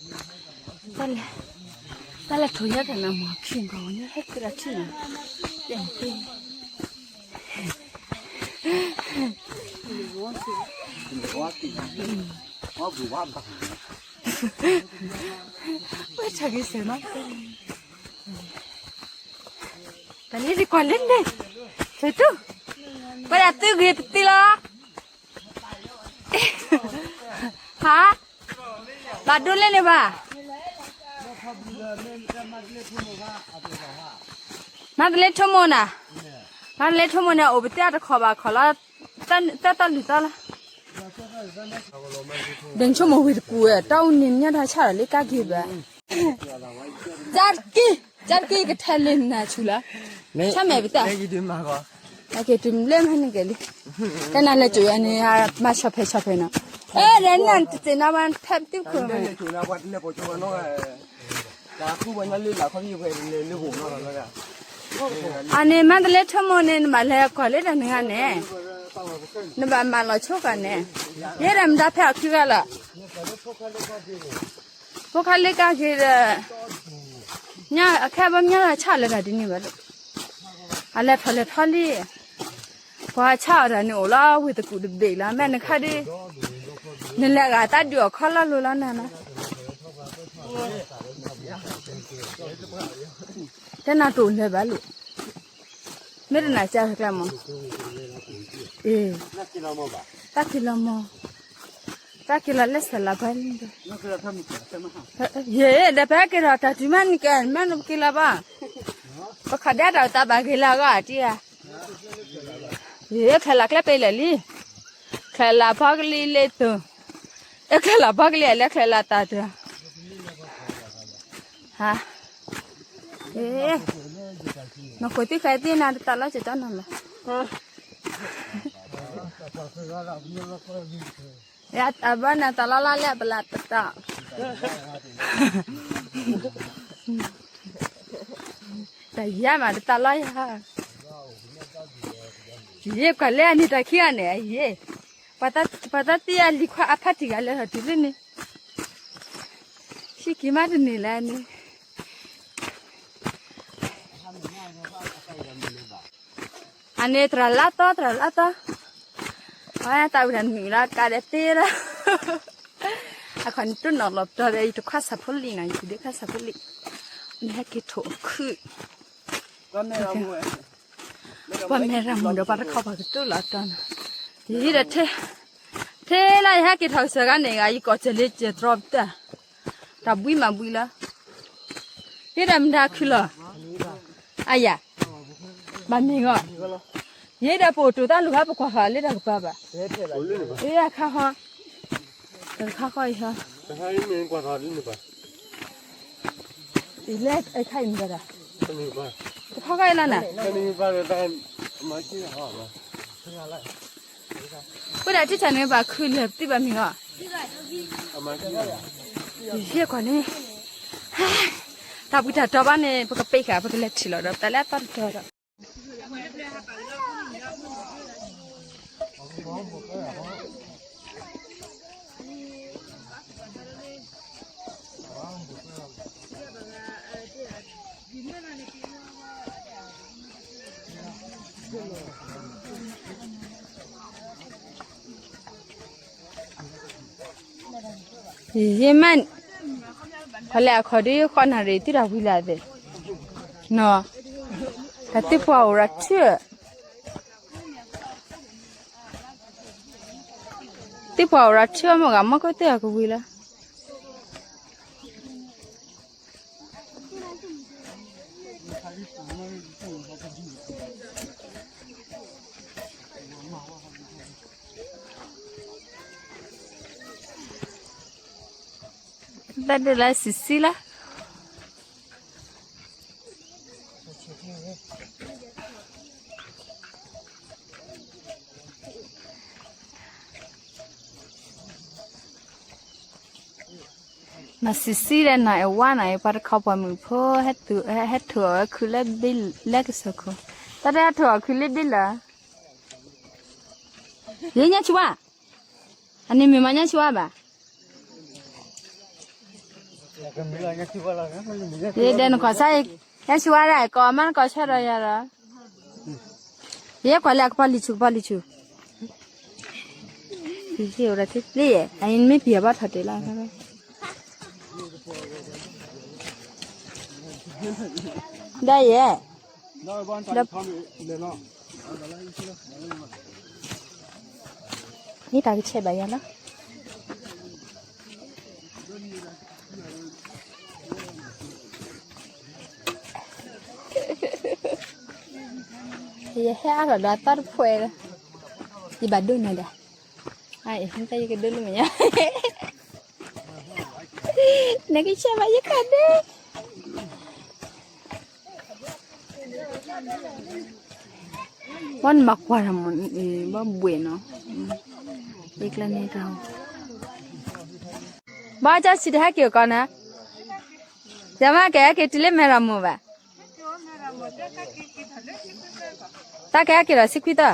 တၢ်လဲၤ, တၢ်လဲၤထိးညၣ်တနၤမၤခံဂီၤန့ၣ် ဟဲက့ၤလီၤထံၣ်နီၤ, တဲ, ဝဲဆၢက့ၤစၢၤနီၤ, တၢ်လံတကွၢ်လံန့ၣ်, သုတူၢ်, ဝဲဒၣ်သုဂ့ၤပသံလီၤ. ဟါ, ဘၣ်ဒိလဲၣ်န့ၣ်ဘၣ်, မၤတလဲထိမိၣ်နၤ, မၤတလဲထိမိၣ်န့ၣ် အိၣ်ပသ့ၣ်အတခီဘၣ်ခီလီၤ, တၢ်တၢ်လူၤသီလီၤ, ဒိၣ်ဆိကမိၣ်ဝံၤတပူၤဝဲ တၢ်အိၣ်န့ၣ်ညၣ်တၢ်ဆၣ်လီၤလံကါက့ၤဘၣ် ကၢ်တက့ၢ်, ကၢ်တက့ၢ်ကထဲလဲၣ်နၤဆူလီၤ, ဆၢမဲာ်ပသး, က့ၤတုၤလၢမၤန့ၣ်ကဲလံ, တၢ်နၤလဲၤကၠိၤအန့ၣ် မၤဆီၣ်ဖဲဆီၣ်ဖဲနီၤ, အဲ လဲၤနၤတသ့ၣ်နီၤဝဲဖဲပတုၢ်ခိၣ်, အန့ၣ်မၤတလဲထိမိၣ်န့ၣ် နဘၣ်လဲၤကွၢ်လၢတၢ်နဂၤန့ၣ်, နဘၣ်မၤလီၤဆိကန့ၣ်, ယဲဒၣ်မတၤဖဲအီၤခံဂၤလီၤ ဖိခါလ့ကါက့ၤဒီး, ညၣ်အခဲဘၣ်မၠၢ်လီၤဆၣ်လၢတၢ်ဒ်န့ၣ်ဘၣ်, အလဲၤထီၣ်လဲၤထီလံ, ပှၤဆၣ်အီၤတၢ်န့ၣ်အိၣ်လီၤဝ့ၢ်သကူးတဘ့ၣ်လီၤ မ့ၢ်နခါဒ်, နလဲၤဂၤတၢ်ဒုးအီၣ်ခီလီၤလိၤလီၤနၤနီၤ, တနၤတအိၣ်လၢၤဘၣ်လိၤ, မ့ၢ်တနၤကၢ်ကျါမး, အ့, တၢ်က့ၤလီၤမး, တၢ်က့ၤလီၤလၢစၢလၤဘၣ်လံ, ယဲဒီးပဟဲက့ၤထီၣ်တၢ်တုၤမးန့ၣ်ကဲ မ့ၢ်နပက့ၤလီၤဘၣ်, ပခီဒဲတၢ်အိၣ်သးဘၣ်ဂ့ၤလၢအဂီၢ်တံၢ်ဧါ, ယဲချၢလၤကျဲပ့ၤလဲၣ်လံ, ချၢလၤဖီကလံၤလ့သိး, အဲချၢလၤဖီကလံၤအလဲၤချၢလၤတၢ်တၢ် ဟါ, နဃိသံၣ်ဃဲသံၣ်နၤတတၢ်လီၤကတၢၢ်နီၤလီၤ, အဘၣ်နၤတၢ်လီၤလီၤလၢပလၢ်တတၢ်, တၢ်ယါမးတတၢ်လီၤယါ, ယဲကွၢ်လၢအန့ၣ်တၢ်ခံဂၤန့ၣ် ယဲ, ပှၤသးသံအလံၤခွါအဖါတံၢ်ဂၤလဲၤထီၣ်တုၤလၢန့ၣ်, ဟံးက့ၤမးတန့ၢ်လၢန့ၣ် အန့ၣ်သရၣ်လါသီ သရၣ်လါသီ, အဝဲသးဝံၣ်တၢ်နုာ်လီၤကးဒီးသ့လီၤ, အခီန့ၣ်တိၢ်နီၣ်လီၤပတီၢ်ဒီး ယတခွါဆၣ်ဖိလံနီၤ ယဒုးခွါဆၣ်ဖိလံ, န့ၣ်ဟဲက့ၤထိၣ်အခုၣ်, ပှၤမဲာ်ရၤမုၢ်ဒီးပှၤတခီပှၤကတိၢ်လီၤတီၤနီၤ, ယဟံးဒီး ထဲလၢယဟဲက့ၤထီၣ်ကစၢၢ်ဂၤန့ၣ်ဂၤ ယကိးစၢၤလ့စၢၤတြီပတၢ်, တၢ်ဘှံးမၤဘှံးလီၤ, ဟ့ၣ်ဒီးမတၤခုလီၤ, အယၤ, ဘၣ်မ့ၢ်ဂီၢ်, ယဟ့ၣ်ဒီးပအိၣ်တိၢ်တၢ်လူၤဟဲပကွၢ်ဃီၤလၢတၢ်ကပၤဘၣ်, အခါဃီ, တခါဃီအံၤဟီ, လဲၤအခါအံၤမတၤတၢ်, တခါဃီအံၤလီၤနၤ ပဝဲဒၣ်ထံၣ်ဆၣ်န့ၣ်ဘၣ်ခုလၢာ်ပသံဘၣ်မ့ၢ်ဂီၢ်, ယဟ့ၣ်ကွၢ်န့ၣ်, တၢ်ဘှံးတၢ်တီၤဘၣ်န့ၣ် ပကပ့ၤဃာ် ပကလဲၤထံၣ်လီၤဒီး ပတၢ်လၢအသီတတီၤဒီး ယမ့ၢ်, ဖီလဲၣ်အခီၣ်ဒုးဃီနၣ်ရံၣ် သုတၢ်ဝံၤလၢ်သ့ၣ်, နီၤ, တၢ်သ့ၣ်ပှၢ်အိၣ်ရၤထံၣ်, သ့ၣ်ပှၢ်အိၣ်ရၤထံၣ်အီၤ မ့ၢ်ဂၤမီၢ်ခိၣ်သ့ၣ်အကဝံၤလၢ တၢ်ဒုးလၢဆံးဆံးလၢ နဆံးဆံးဒီးနအဲၣ်ဝါနၤအံၤ ပှၤတခီပှၤမုၣ်ဖိ ဟဲထုးအီၤခုလၢဘ့ၣ်လၢကစၢၢ်ခိၣ်, တၢ်တဟဲထုးအီၤခုလၢဘ့ၣ်လၢ, ယညါဆူဝါ, အန့ၣ်မ့ၢ်မၤညါဆူဝါဘၣ်. ဒဲနကီၢ်ဆါ, ယဆူဝါဒၣ်ကီၢ်မးနကီၢ်ဆါဒီးယၤဒီး, ယဲကွၢ်လၢအကပီၤလံၤဆူၣ် ကပီၤလံၤဆူၣ်, လံယဲ, အမ့ၢ်ပံၤအဘၣ်ထီၣ်တ့ၢ်လၢ, ဒၣ်ယဲ, မ့ၢ်တၢ်ကဆဲးဘၣ်ယၤလီၤ. ယဟဲအါထီၣ်ဒီးသီတဖှဲးလီၤ, ယဘၣ်ဒိနၤဒီး, ယကဒိလၢမညါ, နကဆဲးဘၣ်ယကဒိ ဘၣ်နမၤကွၢ်တၢ်မ့ၢ်, ဘၣ်ဘှဲးနီၤ, ယကျဲန့ၣ်တၢ်, ဘၣ်ကၢ်ဆံးတဟဲက့ၤကီးနၤ, ယမ့ၢ်ကဟဲက့ၤတုၤလၢမဲၢ်ရမူဘၣ်, တၢ်ကဟဲက့ၤဒီးဆံခွံသီ,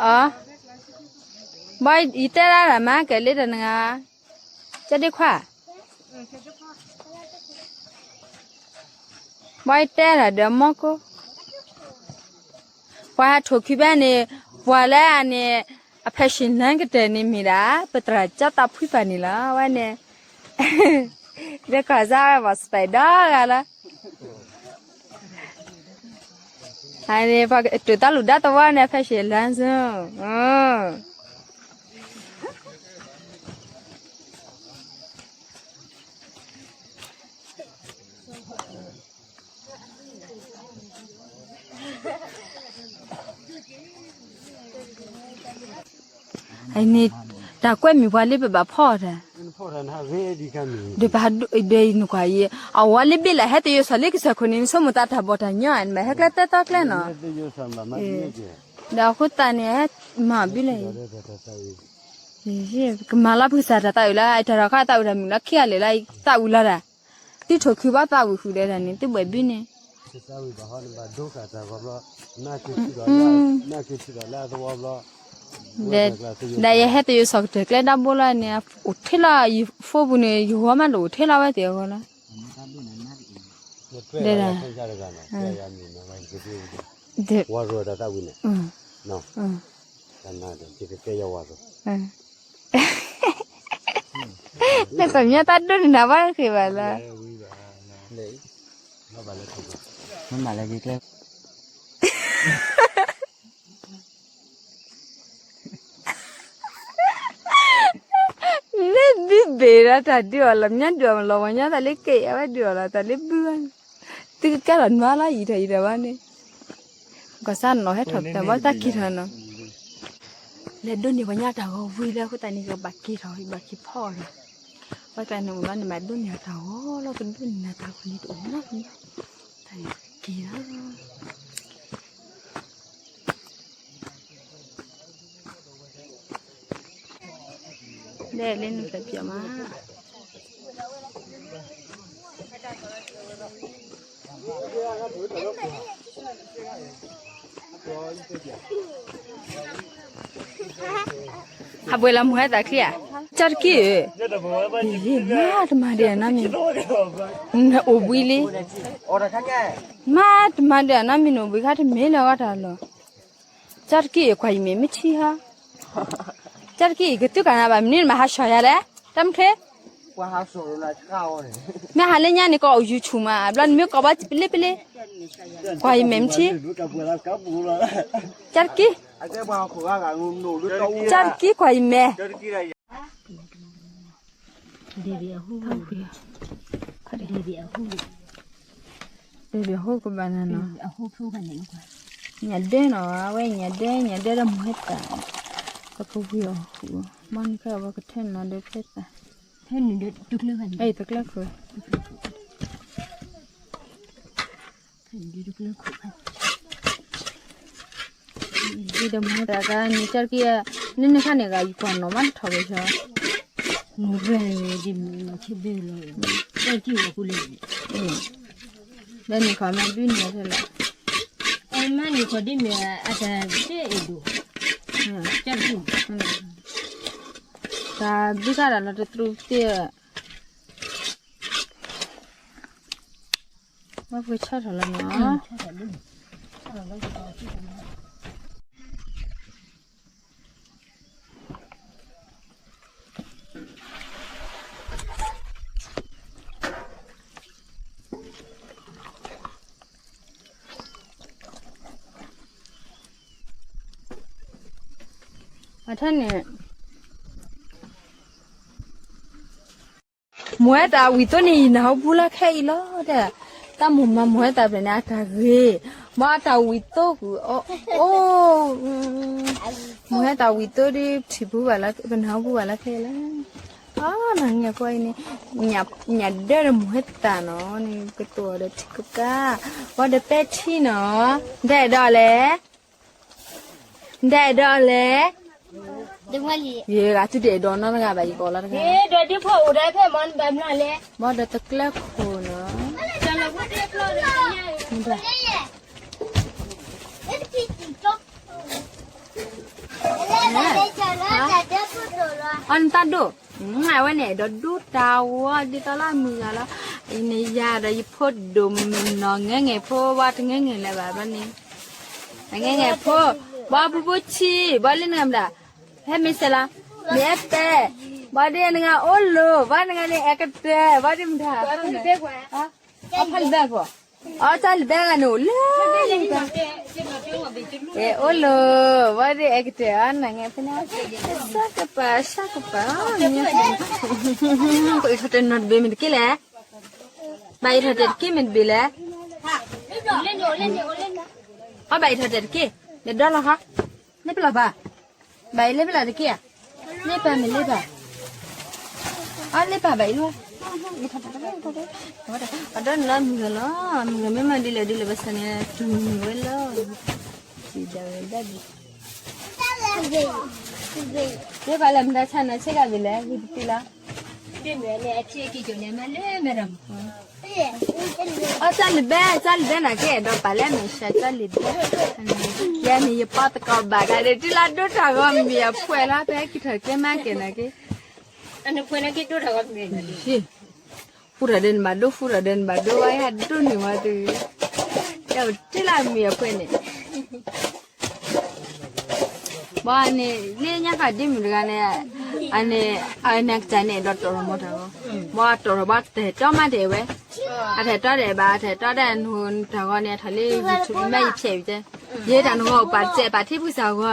အ, ဘၣ်ယတဲဒၣ်မ့ၢ်ကဲၤလၢတနဂၤ, ကၢ်ဒ့ခွါ ဘၣ်ယတဲတၢ်ဒီးမီၢ်ကိၢ်, ပှၤဟးထိၣ်ခံဘၣ်န့ၣ်, ပှၤလၢအန့ၣ်, အ fashion လၢကတၢၢ်န့ၣ်မ့ၢ်ဒၣ်, ပသရၣ်ကၠီသးဖှံပာ်န့ၣ်လီၤ, ဝဲန့ၣ်, ဒီးကီၢ်စၢ်ဝဲပှၤ spy ဒီဂၤလီၤ, အန့ၣ်ပှၤတိာ်တၢ်လူၤဒါသဝီန့ၣ် fashion လၢ, န့ၣ်, တၢ်ကွဲမံၤပှၤလၢပဘၣ်ဖီၣ်တၢ်, ဒီးနကွၢ်အံၤ, အဝဲလၢဘ့ၣ်လၢဟဲသယိးစီၤလၢကစၢၢ်ခိၣ်န့ၣ် နဆိကမိၣ်သးတၢ်ဘီၣ်တၢ်ညီ, နဘၣ်ဟဲကျဲသၢသီကျဲနီၤ, ဒီးအဃိသတးန့ၣ်, မၤဘုလဲၣ်, ကမၤလီၤပကစၢ်တၢ်သးဝံၣ်လီၤ, အတၢ်ထီၣ်ခါသးဝံၣ်တၢ်မုာ်လီၤခံဂၤလၢာ်လီၤ, သးဝံၣ်လီၤတၢ်, သုထိၣ်ခုဘၣ်သးဝံၣ်ဃုာ်ဒီးတၢ်န့ၣ် သုဘှဲးဘုန့ၣ်, ဒီးယဟဲသယိးစီၤကတၢၢ်ကျဲဒၣ်ဘိလီၤန့ၣ်, အိၣ်ထဲလီၤယ phone ပူၤန့ၣ် ယဂီၤမးတအိၣ်ထဲလီၤဝဲသ့ၣ်အဂီၢ်လီၤ, ဒ်, နကီၢ်မ့ၢ်တၢ်ဒိၣ်န့ၣ်နၤဘၣ်ဃ့ဘၣ်လီၤ, မ့ၢ်မၤလၢကျဲ လၢဒုးဘ့ၣ်ဒီးတၢ်ဒုးအီၤလီၤ မ့ၢ်ဒုးအီၤလီၤပှၤညီသးလၢက့ၤအဝဲဒုးအီၤလီၤ တၢ်လၢဘုဘၣ်န့ၣ်, သုကကဲထီၣ်နွါလီၤ ယံာ်ထီၣ်ယံာ်ထီၣ်ဘၣ်န့ၣ်, ကီၢ်စၢ်နီၤဟဲထီၣ်တၢ်ဘၣ်တၢ်က့ၤထီၣ်နီၤ, လဲၤဒိးန့ၢ်ပှၤညီတၢ်ဂီၤဝံၤလၢအဃိသတးန့ၣ် ကဘၣ်က့ၤထီၣ် ဘၣ်က့ၤဖီအီၤဒီး, ပှၤကျါန့ၣ်အိၣ်လီၤန့ၣ် ဘၣ်ဒိးန့ၢ်အတၢ်ဂီၤလီၤ ကဒိးန့ၢ်နၤတၢ်ဂီၤန့ၣ်တအိၣ်နီတမံၤ, တၢ်န့ၣ်က့ၤလီၤ ဒဲလၢနဖျၢၣ်ပျီမး, ဟးဘှဲးလီၤမုၢ်ဟဲသးချံဧါ, ကၢ်တကံၢ်ဧၢ, မါတမၤဒံးအနီတမံၤ, အိၣ်ဘှံးလံ, မါတမၤဒံးအနီတမံၤန့ၣ် အိၣ်ဘှံးခါတမ့ၢ်လၢၤဂီၢ်တၢ်လီၤ, ကၢ်တကံၢ်အံၤ ကွၢ်ယမဲာ်မ့ၢ်ထံဟီ, ကၢ်တကံၢ်အံၤ ကသုကနၣ်ဘၣ်မနုၤမး ဟးဆှီယၤလဲၣ်, တၢ်မုၢ်ချ့ မ့ၢ်ဟးလၢညါန့ၣ် ကီၢ်အိၣ် YouTube မး ဘျီနမ့ၢ်ကီၢ်ဘၣ်ပလ့ပလ့, ကွၢ်ယမဲာ်မ့ၢ်ထံ, ကၢ်တကံၢ်, ကၢ်တကံၢ်ကွၢ်ယမဲာ် ဒ်အဟူကဘၣ်နၤနီၤ, ညၣ်ဒဲနီၤ အဝဲညၣ်ဒဲ ညၣ်ဒဲဒီးမုၢ်ဟဲသး, ပကဝံၤအီၤဃုာ်, မ့ၢ်နုၤခဲအံၤ ပကထၢနၤဒီးဖဲသး, တကျၢၤခိၣ်, ဒ်ဒီးမုၢ်ဟဲသးကါန့ၣ် ကၢ်တကံၢ်, န့ၣ်န့ၣ်ခါန့ၣ် ဂၤယကွၢ်နီၢ်မးတထီၣ်က့ၤဆၢ မ့ၢ်ဘၣ်န့ၣ် ကၢ်တကံၢ်ဝဲကူလၢ, ဒီးန့ၣ်ခီမ့ၢ်ဒုးန့ၢ်ထဲလဲၣ်, မ့ၢ်န့ၣ်ခီဒ်မ့ၢ်အတၢ်ဒဲအဲၣ်ဒိး, ကၢ်တကံၢ်, တၢ်ဘုခါတၢ်လီၤတသရူးသ့ၣ်, ဝဲပကဆီၣ်ထီၣ်လီၤနီၤ. အထၢၣ်န့ၣ် မိၢ်ဟဲတၢ်ဝံၤသိးန့ၣ် ယနၢ်ဟူပူၤလၢခဲအံၤလီၤတဲ, တၢ်မိၢ်မၤမိၢ်ဟဲတၢ်ဖျၢၣ်န့ၣ် အတၢ်ဂ့ၤ, မ့ၢ်အတၢ်ဝံၤသိးဃုာ် အိၣ်, မိၢ်ဟဲတၢ်ဝံၤသိးဒီး ထံၣ်ပူၤဘၣ်လၢ ပနၢ်ဟူပူၤဘၣ်လၢခဲအံၤလီၤ. အနၢ်ဟူဖိအံၤန့ၣ် ညၣ်ဒၢဒီးမိၢ်ဟဲတၢ်နီၤန့ၣ် ကတိၤအီၤဒီးထံကကါ, ဘၣ်ဒီးပဲထံနီၤ, ဒဲၣ်ဒီးလဲၣ် ဒဲၣ်ဒီးလဲၣ်, ယဂၤသုဒဲၣ်ဒီးနီတဂၤဘၣ် ယကိးလီၤတဂၤ, ဒီးဒုးဖိအိၣ်ဒီးဖဲမၤနဘၣ်မနုၤလဲၣ်, ဘၣ်ဒီးတကျဲခိၣ်နီၤ, အီနတၢ်ဒိၣ်, အဝဲန့ၣ် ဒီးဒိၣ်တၢ်ဝီ ဒ်သိးလၢအမုၢ်ဂၤလီၤ, အံၤန့ၣ်ယၤဒီးယဖိဒိၣ်မးနီၤ ငဲၤငဲၤဖိ ဘၣ်တငဲၤငဲၤလၢၤဘၣ်ဘၣ်န့ၣ် အငဲၤငဲၤဖိ, ဘၣ်ပူၤပူၤဆံး, ဘၣ်လၢနဂၤမတၤ, ဟဲမ့ၢ်စဲးလီၤ, မ့ၢ်အဲၣ်တဲ, ဘၣ်ဒ်နဂၤအိၣ်လိၤ, ဘၣ်နဂၤန့ၣ် အဲကတၢၢ်, ဘၣ်ဒ်မတၤ, အဖးလံာ်ဘဲကွၢ်, အီၣ်တၢ်လံာ်ဘဲဂၤန့ၣ်အိၣ်လၢ အဲ အိၣ်လိၤ, ဘၣ်ဒ်အဲကတၢၢ်အီၤ နဂၤဖဲန့ၣ်, စၢ်ကပၤ စၢ်ကပၤ, အံးထီၣ်တဲာ်နီတဘ့ၣ်မ့ၢ်တက့ၢ်လဲၣ်, ဘၣ်အံးထီၣ်တဲာ်တက့ၢ်မ့ၢ်တဘ့ၣ်လဲၣ်, အီၣ်ဘၣ်အံးထီၣ်တဲာ်တက့ၢ်, လဲၤဒီလီၤဃီ, လဲၤပလီၢ်ဘၣ်, ဘၣ်အံၤလဲၤပလီၢ်တက့ၢ်ဧါ, လဲၤပၢ်မ့ၢ်လဲၤပၢ်, အလဲၤပၢ်ဘၣ်အံၤလီၤ, အဒီနလီၤမုၢ်ဂၤလီၤ, မုၢ်ဂၤမ့ၢ်မၤဒ်လဲၣ်ဒ်လဲၣ်ဘၣ်ဆၣ်န့ၣ် တုၤမုၢ်ဝဲလီၤ, ဒ်လဲၣ်ဒၣ်ဒ် ယဲပှၤလဲၤမတၤဆါနၤဆ့ကၤဘ့ၣ်လဲၣ် ဝံၤတတုၤလီၤ, အီၣ်တၢ်လံာ်ဘဲ တၢ်လံာ်ဘဲနၤက့ၤ ဒီးပာ်လၢမဲာ်ဆှးတၢ်လံာ်ဘဲ, ယဲန့ၣ်ယပီၢ်သကိးဘၣ်ကဒီး တုၤလၢဒိၣ်တၢ်ဂီၤမ့ၢ်အဖှဲးလီၤ ဖဲက့ၤထီၣ်ကဲမါကဲနၤက့ၤ ဃူထီၣ်ဒဲးနဘၣ်ဒိ ဃူထီၣ်ဒဲးနဘၣ်ဒိ ဝဲဟဲဒိၣ်န့ၢ်ဝဲတုၤ, ကဲထံၣ်လၢအမ့ၢ်အဖှဲးန့ၣ်, ဘၣ်န့ၣ် လၢညါဃီဒ်မုၢ်တဂၤန့ၣ်, အန့ၣ်, အန့ၣ်ကစၢ်န့ၣ် ဒီးတီၢ်ထီၣ်မီၢ်တၢ်ဂီၤ, ဘၣ်တီၢ်ထီၣ်ဘၣ်တဟဲတီမးတဟဲဝဲ, အတဟဲတီတဟဲဘၣ် အတဟဲတီတဟဲနတၢ်ဂီၤန့ၣ် အထီၣ်လၢ YouTube မ့ၢ်ယဖျဲးဝံၤကဲ, ယတၢ်နဂီၤပာ်တစဲး ပာ်ထံပူၤစၢ်ဂီၤ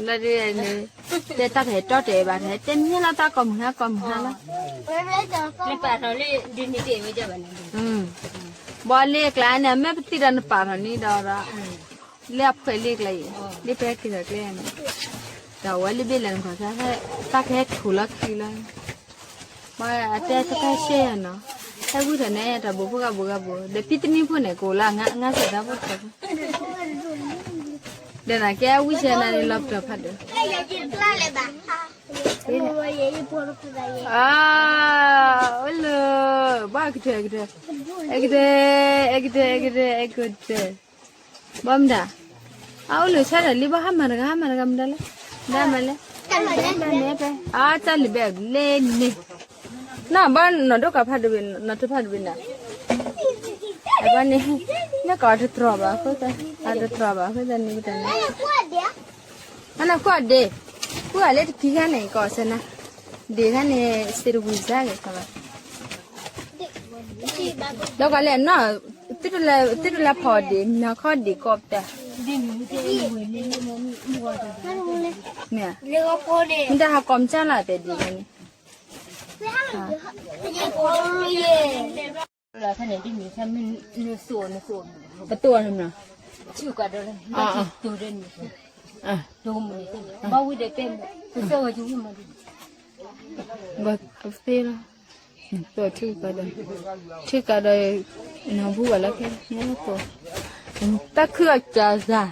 လၢဒ်န့ၣ်, တဲတၢ်တဟဲတီတဟဲဘၣ် တဟဲတဲမ့ၢ်လီၤ တၢ်ကိးမုၢ်ဟါကိးမုၢ်ဟါလီၤ, ဘၣ်လၢကျါန့ၣ် မ့ၢ်ပသံဒီးနပာ်ထီၣ်န့ၣ်ဒီး, လၢအဖှဲးလၢကျါအံၤ, လၢပဟဲက့ၤထီၣ်ကျဲန့ၣ်, တၢ်ဝဲလၢဘ့ၣ်လဲၣ်နခွါ တၢ်ကဟဲထူၣ်လီၤခံလီၤ, မ့ၢ်အတဲတၢ်ရှဲယၤနီၤ, ဟဲဝံထီၣ်န့ၣ် တၢ်ဘိးဖိဂၤဘိးဂၤဘိး ဒီးဖံတနံၤဖိန့ၣ် ကအိၣ်လၢအငါစၢၤတၢ်ဖိတခါဖိ ဒီးနကဲဝံၢ်ဆဲနၤန့ၣ်လီၤပတၢ်ဖးဒိၣ်, အၢ, အိၣ်လၢ, ဘၣ်ကတၢၢ်ကတၢၢ်, အဲကတၢၢ်, အဲကတၢၢ်, အဲကတၢၢ်, အဲကတၢၢ်, ဘၣ်မတၤ, အအိၣ်လၢဆၢထၢၣ်လံ ဘၣ်ဟါမၢ်တဂၤ ဟါမၢ်တဂၤမတၤလဲၣ်, ဒၣ်မၤလဲၣ်, အတၢ်လံာ်ဘဲ လ့န့ၣ် နီၢ်ဘၣ်နီၢ်ဒိၣ်ကီၢ်ဖးဒိၣ်ဘ့ၣ် နီၢ်တဖးဒိၣ်ဘ့ၣ်နၤ, အဘၣ်န့ၣ်, မ့ၢ်ကီၢ်တတြီၢ်ဘၣ်အဃိသတး, အတတြီၢ်ဘၣ်အဃိသတးန့ၣ်ပတၢ်န့ၣ်, အနီၢ်ကွၢ်ဒ့ၣ်, ကွၢ်လၢတကံခါန့ၣ် ကီၢ်စဲနၤ, ဒ့ၣ်ခါန့ၣ် စ့တဝံၤစါက့ၤခီဘၣ်, ဒီးကွၢ်လဲၣ်နီၢ်, သုတလဲၤဖီၣ်ဒ့ၣ် မ့ၢ်ခီဒ့ၣ်ကီၢ်ပတၢ်, မ့ၢ်, မ့ၢ်တၢ်ဟးကီၢ်မကၢ်လၢ်တဲဒ့ၣ်န့ၣ် ဖဲန့ၣ်ဒ်န့ၣ် ပတိၢ်န့ၣ်မနီၤ, တိၢ်မနီၤ, ဘၣ်ဝံၤဒီးတဲ, ပသ့လီၤ, တိၢ်ထံကဒီး, ထံကဒီး, နဘူၣ်ဝဲလၢခဲ, တိၢ်, တၢ်ခုအကစၢ်,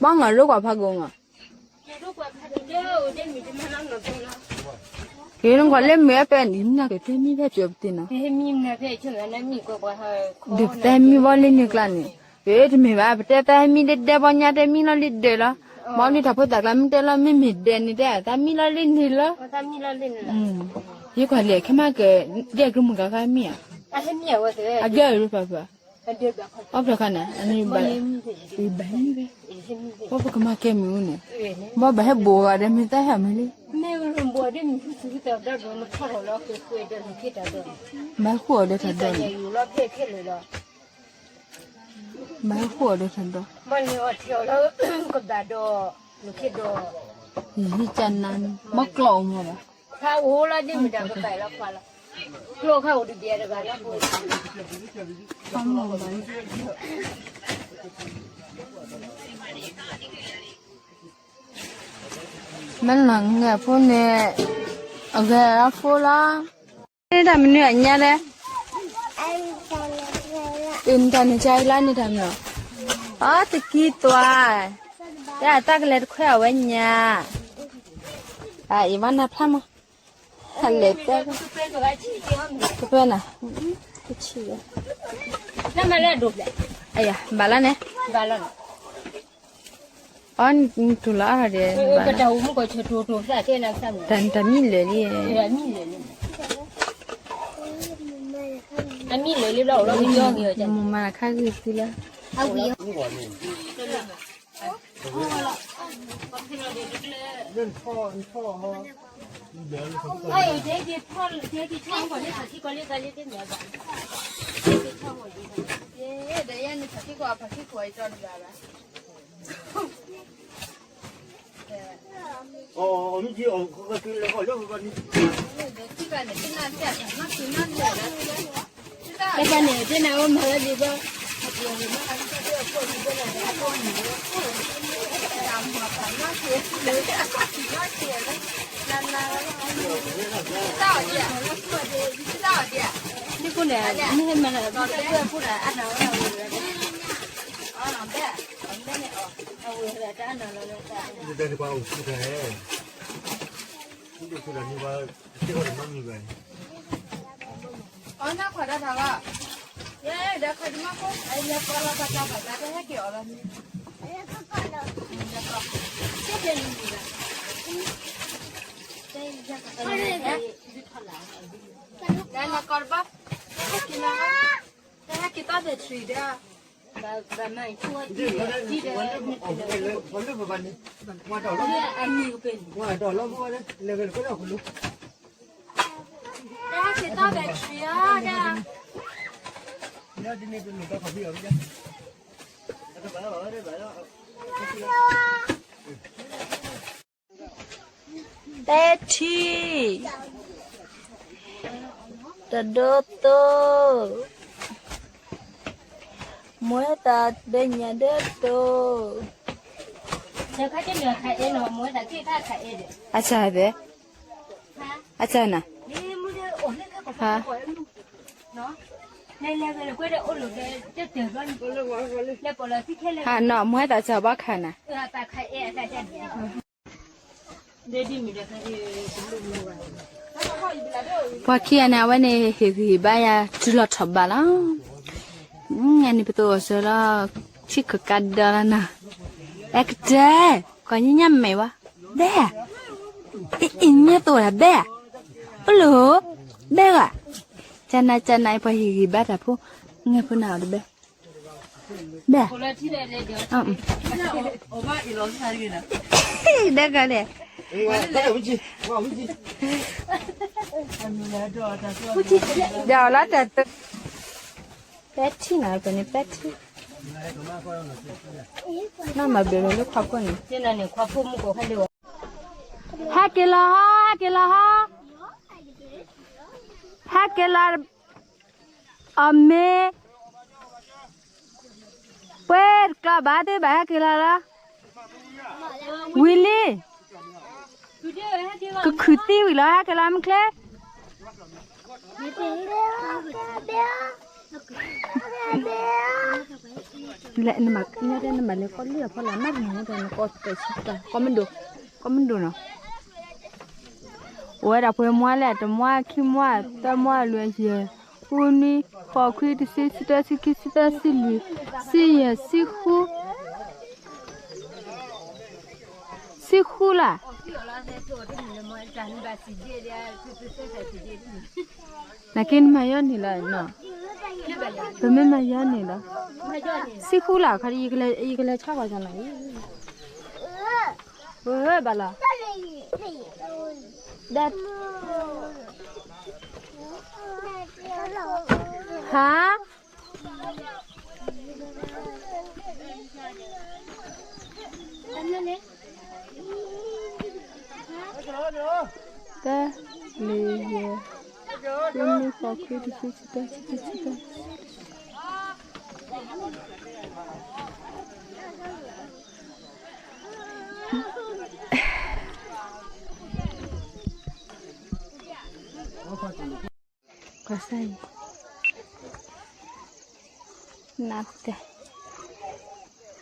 ဘၣ်ငါလိၣ်ကွၢ်ဖးကိာ်မး က့ၤနကွၢ်လၢမ့ၢ်အပဲန့ၣ် မ့ၢ်ကတဲမံဖဲပျီပသ့ၣ်နီၤ, ဒီးပတဲမံဘၣ်လၢန့ၣ်ကျါန့ၣ်, က့ၤတမ့ၢ်ဘၣ် ပတဲတၢ်ဟဲမံဒဲဒဲဘီညါတဲမံလီၤလၢဒဲးလီၤ, မ့ၢ်လၢတၢ်ဖိသၣ်ကျါမ့ၢ်တဲလီၤ မ့မ့ၢ်ဒဲန့ၣ်တဲ တၢ်မံလီၤလၢန့ၣ်လီၤ, ယကွၢ်လဲၣ် ခဲမးက, ဒဲကရူၢ်မုၢ်ကါခါမံဧါ, အဂဲၤအရူၢ်ပှၤပှၤ အီၣ်ဖျၢၣ်ခါန့ၣ် အန့ၣ်ဘၣ်, ဘၣ်မံဝဲ, ဘၣ်ပကမၤကဲမ့ၢ်အူန့ၣ်, ဘၣ်ဘၣ်ဟဲဘိးဂၤဒီးမ့ၢ်တၢ်ဟဲမ့ၢ်လံ, ဘၣ်ဟဲဃုအီၤဒီးတၢ်ဒီး, ဘၣ်ဟဲဃုအီၤဒီးတၢ်ဒီး, ယဟံးကနါန့ၣ် မ့ၢ်ကျီၢ်မ့ၢ်ဘၣ်, မ့ၢ်လီၤငဲၤဖိန့ၣ်, အဂၤအဖိလီၤ, န့ၢ်တၢ်မနုၤအညါလဲၣ်, အတၢ်န့ၣ်ကလါန့ၢ်တၢ်မနုၤ, အတကံသွါ, တၢ်တၢ်ကလဲၤတခွဲအဝဲညါ, အအံၤဘၣ်နၤဖျါမး, ဟဲလဲၤတဲ, ကပၢနၤ, ကဆံၣ်ဝဲ, အယၤ ဘၣ်လီၤန့ၣ်, အီ နတူၢ်လီၤအါထီၣ်ဒီး, တၢ်မံလၢာ်လံ, မ့ၢ်မၤခါဂ့ၤသုလၢ, ပဲထံ, တဒိသိ, မွဲသးဘဲညါဒဲတိ, အစၢ်ဘဲ, အစၢ်နၤ, ဟါ, နီၢ်မွဲသးစၢ်ဘၣ်ခါနၤ, ပှၤခံဂၤန့ၣ် အဝဲန့ၣ် ဟ့ၣ်ဂံၢ်ဟ့ၣ်ဘါယၤ တုၤလီၤထီၣ်ဘးလီၤ. အန့ၣ်ပသိးအီၤစၢၤလီၤ, ထံကကးဒီးလီၤနီၤ, အဲကတဲ, ကီၢ်ညါညါမဲာ်ဝဲ, ဘဲဧါ, အံၤညါသိးဒၣ်ဘဲဧါ, အိၣ်လၢ, ဘဲဧါ, ကနၤကနၤ ပှၤဟ့ၣ်ဂံၢ်ဘါတၢ်ဖိ, ငဲၢ်ဖိနၤအီၤတဘဲ ဘဲ, ဒဲကလဲၣ်, ဒီးလီၤတၢ်တ, ပဲထံနၤ ပန့ၣ်ပဲထံ, နီၢ်မၤဘျုးလၢခွါဖိန့ၣ်, ဟဲက့ၤလီၤဟီ, ဟဲက့ၤလီၤဟီ, ဟဲက့ၤလီၤ အမ့ၢ်, ပှဲၤတကျါဘၣ်သ့ၣ်ဘၣ်ဟဲက့ၤလီၤလီၤ, ဝံၤလံ, ကခုၣ်သံဝံၤလီၤ ဟဲက့ၤလီၤမ့ၢ်ချ့, နမၤလဲၤကီၢ်လံအဖီလာ် မ့ၢ်တမၤဒီးနကီၢ်တဆံတၢ် ကီၢ်မဒိၣ်, ကီၢ်မဒိၣ်နီၤ, အိၣ်ဝဲဒၣ်ပှဲၤမွါလဲၣ်, တမွါ, ခံမွါ, သၢမွါ, လွံၢ်ယဲၢ်, ဃုနွံ, ဃိးခွံ, တဆံ, ဆံတၢ, ဆံခံ, ဆံသၢ, ဆံလွံၢ်, ဆံယဲၢ်, ဆံဃု, ဆံဃုလၢ်, နာ်က့နမၤယီၢ်န့ၣ်လီၤနီၤ, ပမ့ၢ်မၤယါန့ၣ်လီၤ. စံဃူလၢ်ခါ ယကလဲၤဆါကွၢ်ကနၤအံၤ, ဝဲဘၣ်လီၤ. ဟါ, တၢ်လၢယဲ, ယမ့ၢ်ဖီခွံတဆံ ဆံတၢ ဆံတဆံတၢ ကစၢ်ယွၤ, နတဲ,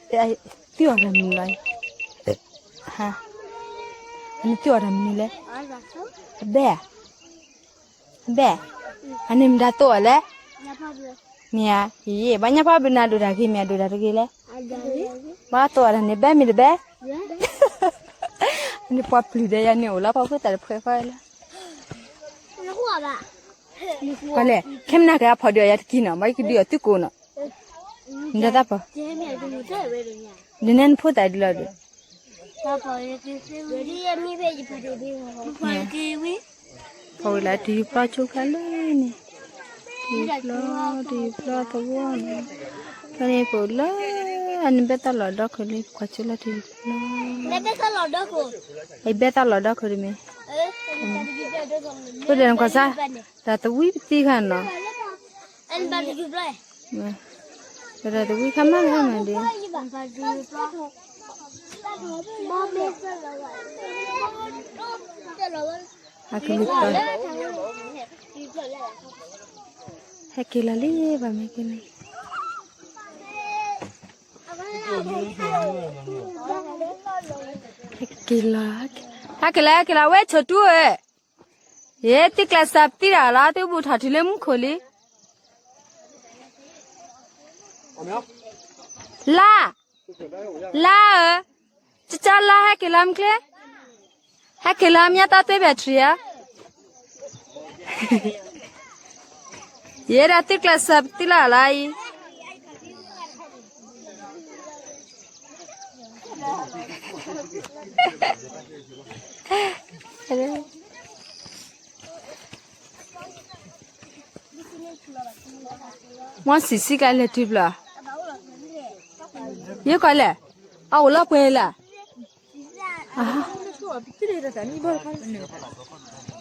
သံအီၤတၢ်မနုၤလီၤ, ဟါ, နသံအီၤတၢ်မနုၤလဲၣ်, အဘဲ, အဘဲ, အန့ၣ်မတၤသိးအီၤလဲၣ်, မ့ၢ်ဧါ, ယဘၣ်ညါဖးဘျုးနၤဒိၣ်တၢ်ဂ့ၤ မ့ၢ်အဒိၣ်တၢ်တဂ့ၤလဲၣ်, ဘၣ်သိးအီၤတၢ်န့ၣ် ဘဲမ့ၢ်တဘဲ, န့ၣ်ပှၤပျုၤဒီးယၤန့ၣ် အိၣ်လီၤဖီခိၣ်သးတဖှဲးဃီလၢ ပှၤလဲၣ်, ခဲမနၤက့ၤအဖီဒုးအီၤယၤတကံၢ်နီၤ, မ့ၢ်ယကဒုးအီၤသုကိးနီၤ, နတၢ်သးပှၢ်, ဒ်န့ၣ်နဖိသၣ်ဒ်လီၤဒီး, ဖီဝံၤလၢတယုၢ်ပျီဆိဖျါလၢန့ၣ်, တယုၢ်ပျီ တယုၢ်ပျီသဝီန့ၣ်, ဖဲန့ၣ်ပအိၣ်လၢ အန့ၣ်ဘဲသၣ်လီၤဒီခိၣ်လံ ပကွၢ်ဆိလၢတယုၢ်ပျီ, အဘဲသၣ်လီၤဒီခိၣ်တမ့ၢ်, ဖိဒဲးနကွၢ်စၢ်, တၢ်သဝံပသံခါနီၤ, တၢ်သဝံခါမးခါမးဒီး, အကလုၢ်ပၢ်, ဟဲက့ၤလီၤလံ ပှၤမ့ၢ်က့ၤလီၤ, ဟဲက့ၤလီၤ, ဟဲက့ၤလီၤ ဟဲက့ၤလီၤ ဝဲဆိၣ်တူဧၢ, ယဲ သုကျဲးစၢးပသံတၢ်လီၤ သုဘူးထီၣ်တုၤလၢမူခိၣ်လံ, လါ, လါဧၢ, ကၠီလါ ဟဲက့ၤလီၤမ့ၢ်ချ့, ဟဲက့ၤလီၤ မ့ၢ်တၢ်သွဲၣ်ဘၣ်ထံၣ်ဧါ, ယဲဒၣ်သုကျဲးစၢးပသံလၢ်လါအံၤ မ့ၢ်စံးစံးကလဲၤတုၤဘျီ, ယဲကွၢ်လဲၣ်, အအိၣ်လီၤပှဲၤလၢ်,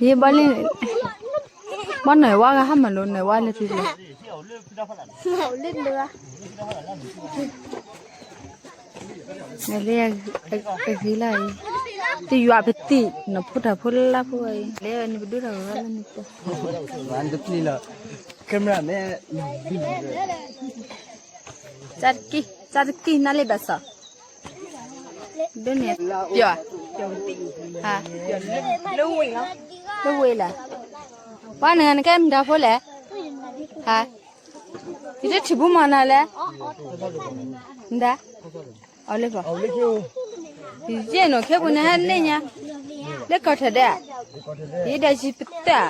ယဘီလံ, ဘီနၢ်ဝါဂၤဟးမၤလိနၢ်ဝါလဲၤတုၤလီၤ, နလၢအဂ့ၤလၢ်အံၤ, တယွၤပသံၣ် နဖိတၢ်ဖိလၢလါဖိအံၤ လဲၤနပဒိၣ်ထီၣ်ဂၤလၢနပ camera မဲ စးတကံၢ် စးတကံၢ် နၤလ့ဘၣ်စီၤ, ဒ်န့ၣ် ပျီၤ, ပျီၤ, ဟါ, လၢဝ့ၢ်လီၤ, လၢဝ့ၢ်လီၤ, ပှၤနဂၤနကဲမတၤဖိလဲၣ်, ဟါ, ယတထံၣ်ဘူးမနၤလဲၣ်, မတၤ, အီၤလၢပျီၤ, ယဲၢ်နီၤ ခဲပူၤနဟဲန့ၢ်ညါ, လၢကီၢ်ထၢၣ်ဒဲး, ယဲဒၣ်ယံၤပတၢ်,